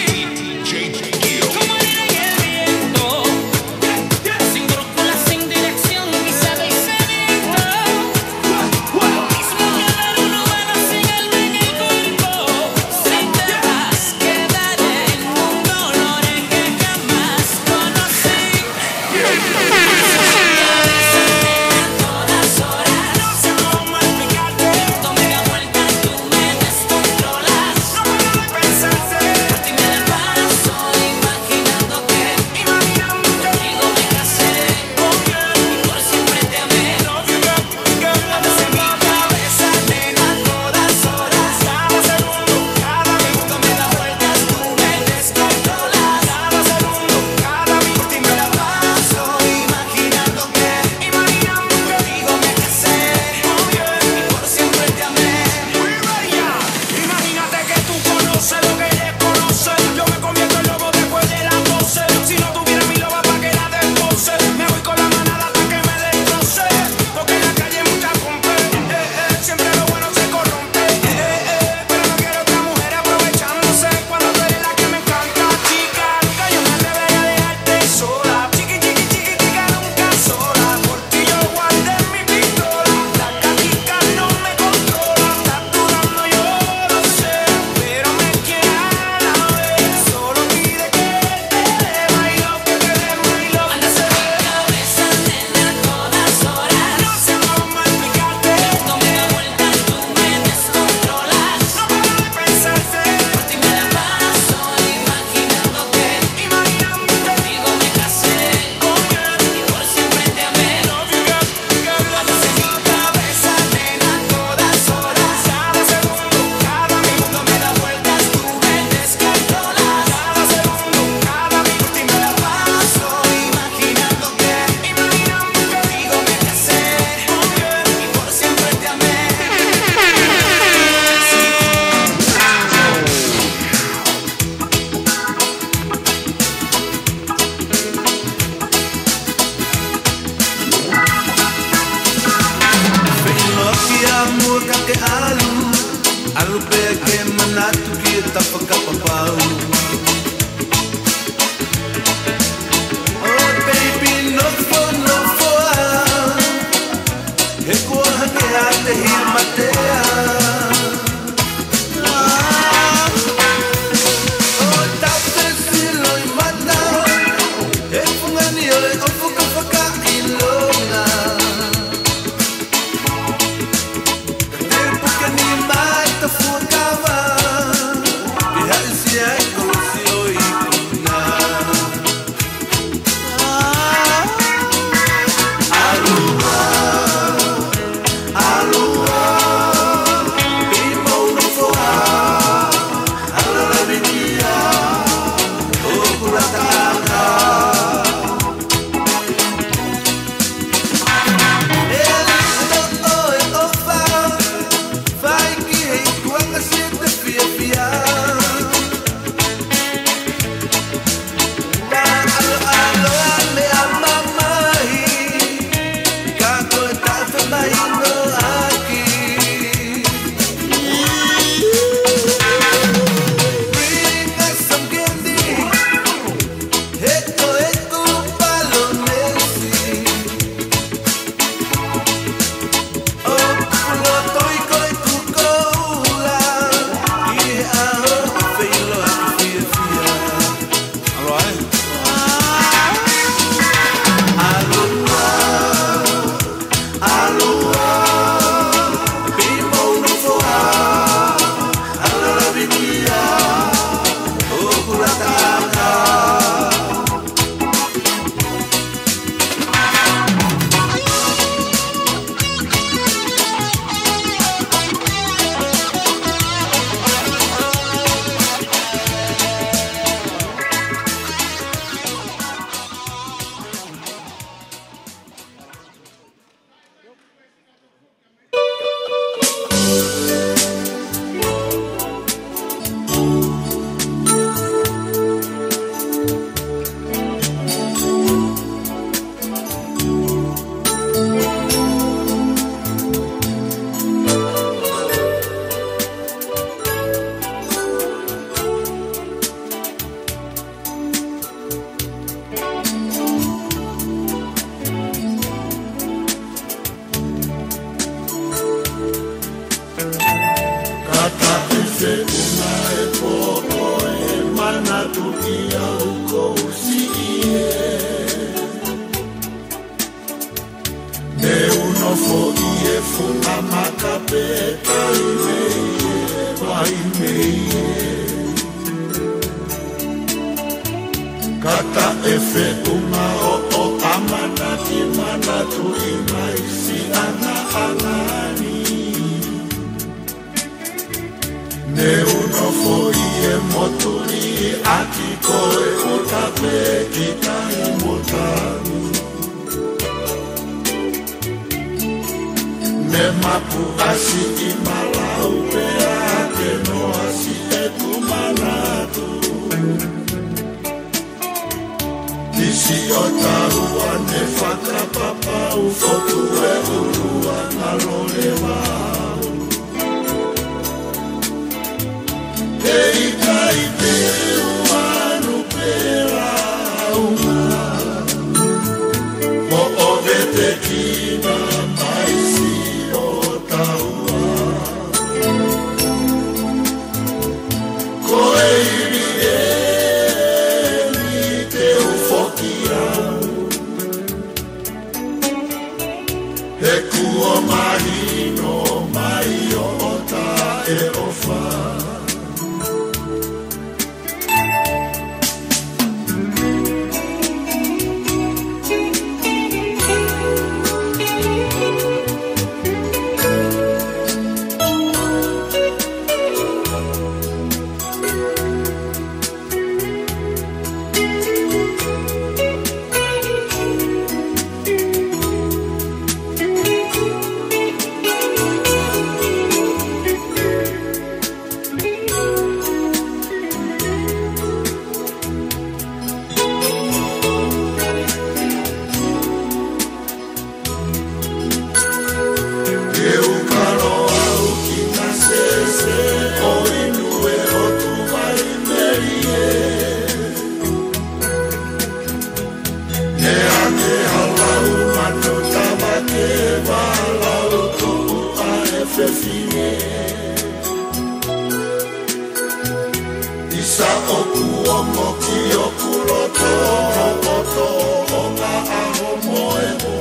Como arena en el viento, sin brújula, sin dirección, ni sabe y se visto. Lo mismo que ver un humano sin alma en el cuerpo. Si te vas, quedaré en un dolor que jamás conocí. Imagínate que tú conoces lo que desconoces. Yo me convierto en lobo después de las doce. Si no tuviera mi loba pa' que la despoce, me voy con la manada hasta que me destroce. Porque en la calle hay mucha pompe, eh, eh, siempre lo bueno se corrompe, eh, eh, eh. Pero no quiero otra mujer aprovechándose cuando tú eres la que me encanta, chica. Nunca yo me atrevería a dejarte sola. Chiqui, chiqui, chiqui, chica, nunca sola. Por ti yo guardé mi pistola. La catica no me controla. Estás dudando, yo lo sé. Pero me quieres a la vez. Solo pide que te dé my love, que te dé my love. Andas en mi cabeza, nena, todas horas. No se me va a explicarte. Esto me da vueltas, tú me descontrolas. No paro de pensarte. Por ti me la paso imaginándote. Imaginándote. Contigo me casé. Oh, yeah. Y por siempre te amé. Love you, girl. Andas en mi cabeza, nena, todas horas. Cada segundo, cada minuto me da vueltas, tú me descontrolas. Cada segundo, cada minuto y me la paso imaginándote, imaginándote. Contigo me casé, oh, yeah, y por siempre te amé. Feʻiloaki a mua ka ke ʻalu, ʻalu pē ke manatu ki he tapa kapapau. Oh, baby, nofo, nofo ā, he kuo hake ʻa te hia mate ā. Ka taʻe feʻunga hoʻo ʻamanaki, manatuʻi mai siʻana ʻangani. Ne u nofo ʻi he motu liʻaki ko e ʻuta pē ki tahi mo tahi. Ne mapu ʻasi ʻi malau pea ke noa siʻeku manatu. Ki siʻo taua ne fakapapau fotu e ʻuluaki loleva. He ʻikai te u anu pē lau. Hoʻo vetekina mai siʻo taua. Ko e ivi eni te u foki au. He kuo mahino mai ʻo taʻeʻofa. Ke u kalo au ki na sese ʻo inu e ʻOtua ʻi Melie. Ne ake ha lau mano tava ke valau toʻu ʻa e fefine. ʻIsa ʻoku ongo ki ʻoku loto, ʻoku tō ʻo ngā ʻaho mo e ʻo.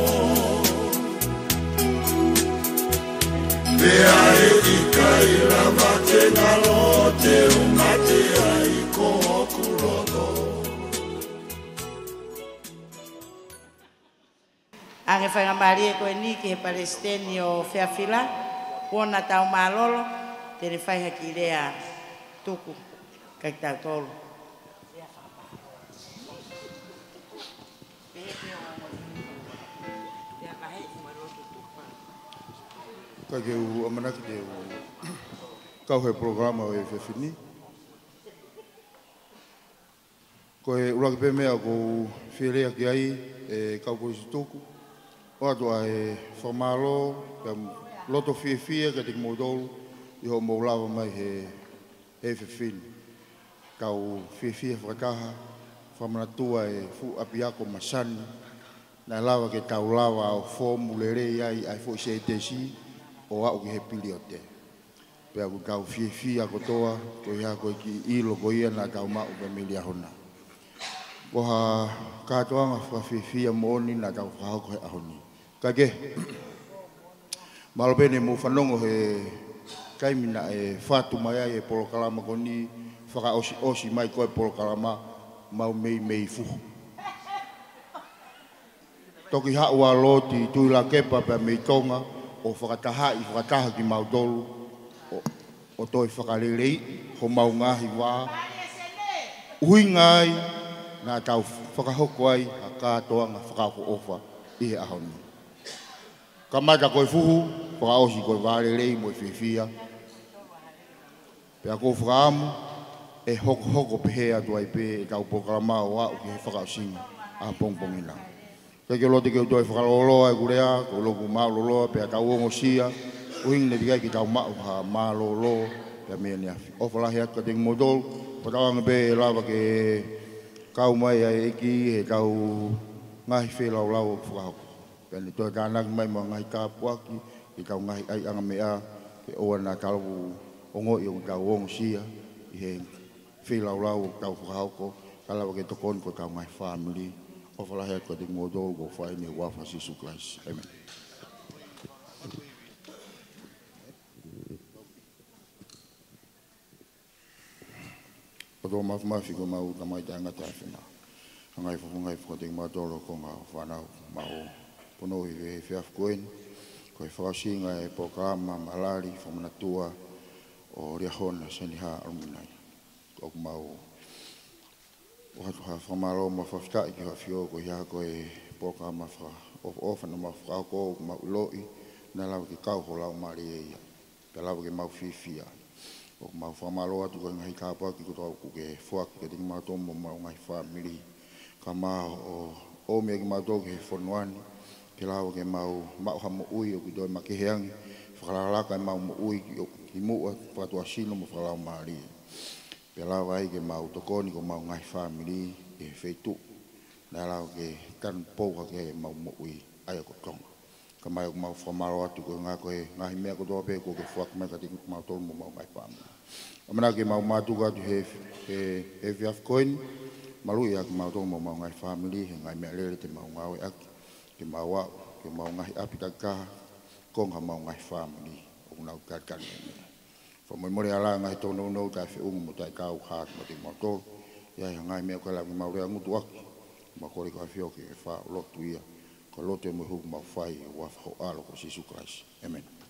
Pea ʻe ʻikai lava ke ngalo te u mate ai ko hoku loto. Ange faingamālie ko eni ki he palesiteni ʻo Feafila, kuo na tau mālolo, te ne fai ha kiʻi lea tuku kiate kitautolu. Ka ke u ʻamanaki te u kau he polokalama ʻo e efiafi ni. Ko e ʻuluaki pē meʻa ʻoku ou fie lea ki ai, ʻe kau kolisi tutuku, ʻoatu ʻa e fakamālō, pea loto fiefia kiate kimoutolu, ʻi hoʻomou lava mai he, he efiafi ni. Tau fiefia fakataha, fakamanatua e fuʻu ʻapiako masani, naʻe lava ke tau lava ʻo foomu lelei ai, ʻa e foʻi sētesi, ʻo aʻu ki he piliote. Pea ʻoku tau fiefia kotoa, ko ia ko e kiʻi ʻilo ko ia naʻa tau maʻu pea mei he ʻaho na. Ko ha kātoanga fakafiefia moʻoni naʻa tau fakahoko he ʻaho ni. Ka ke, mālō pē ne mou fanongo he taimi naʻe fatu mai ai e polokalama ko eni, fakaʻosiʻosi mai ko e polokalama mau meimei fuhu. Toki haʻu ʻa Loti Tuʻilakepa pea mei Tonga ʻo fakatahaʻi fakataha kimautolu ʻo, ʻo toe fakaleleiʻi homau ngaahi vā. ʻUhinga ai naʻa tau fakahoko ai ha kātoanga fakaʻofoʻofa ʻi he ʻaho ni. Kamata ko e fuhu, fakaʻosi ko e vā lelei mo e fiefia. Pea ʻoku ou fakaʻamu ʻe hokohoko pehē atu ai pē ʻetau polokalama ʻo aʻu ki he fakaʻosinga ʻapongipongi na. Ke ke lote ke u toe fakalōloa ʻeku lea, ko e loku mālōloa pea tau ongosia, ʻuhinga ne teʻeki ai ke tau maʻu ha mālōlō pea mei ʻaneafi. ʻOfa lahi atu kiate kimoutolu, fakatauange pē ʻe lava ke kau mai ʻa e ʻEiki heʻetau ngaahi feilaulau ʻoku fakahoko. Pea ne toe tānaki mai mo e ngaahi tāpuaki, ʻetau ngaahi ʻaiʻanga meʻa, ke ʻoua naʻa tau ongoʻi ʻoku tau ongosia ʻi he feilaulau ʻoku tau fakahoko, ka lava ke tokoni ko ʻetau ngaahi fāmili. ʻOfa lahi atu kiate kimoutolu, ʻoku ou fai ʻeni ʻi he huafa ʻo Sīsū Kalaisi. ʻĒmeni. ʻOtua Māfimafi, ko homau Tamai taʻengata ʻa e ʻAfiona. Hangē fofonga e fakatenga mātolo ko ngā fānau mau pono i he efiafi ko eni, ko e fakaʻosinga e polokalama malali fakamanatua ʻo Liahona Seniha Aluminai. ʻOku mau ʻoatu ha fakamālō mo e fakafetaʻi ki he ʻAfio koeʻuhi ko e polokalama fakaʻofoʻofa naʻa mau fakahoko, ʻoku mau ʻiloʻi naʻe lava ke kau ho Laumālie ia, pea lava ke mau fiefia. ʻOku mau fakamālō atu ko e ngaahi tāpuaki kotoa ʻoku ke foaki kiate kimautolu mo homau ngaahi fāmili. Kae ʻumaʻā ʻoku ʻomi ʻa kimautolu ki he fonua ni ke lava ke mau maʻu ha moʻui ʻoku toe makehe ange, fakalakalaka ʻemau moʻui ki, ki muʻa, fakatuʻasino mo fakalaumālie. Pea lava ai ke mau tokoni ko homau ngaahi fāmili ʻi he feituʻu naʻe lava ke tanupou hake ai ʻemau moʻui ʻa ia ko Tonga. Kae ʻumaʻā ʻoku mau fakamālō atu koeʻuhi ko e ngaahi meʻa kotoa pē kuo ke foaki mai kiate kimautolu mo homau ngaahi fāmili. ʻAmanaki ke mau mātuku atu he, he, he efiafi ko eni, maluʻi ʻa kimautolu mo homau ngaahi fāmili he ngaahi meʻalele te mau ngāueʻaki, ke mau aʻu ki homau ngaahi ʻapi takitaha, konga homau ngaahi fāmili ʻoku nau talitali mai. Fakamolemole ʻalā ngaahi tōnounou taʻefeʻunga mo taʻekau hā kiate kimautolu. ʻI ai ha ngaahi meʻa ʻoku ʻikai lava ke mau lea ngutu ʻaki, mau kole ki he ʻAfio ke ke fai lotu ia. Ko e lotu mo e huku mau fai ʻi he huafa ho ʻAlo ko Sīsū Kalaisi. ʻĒmeni.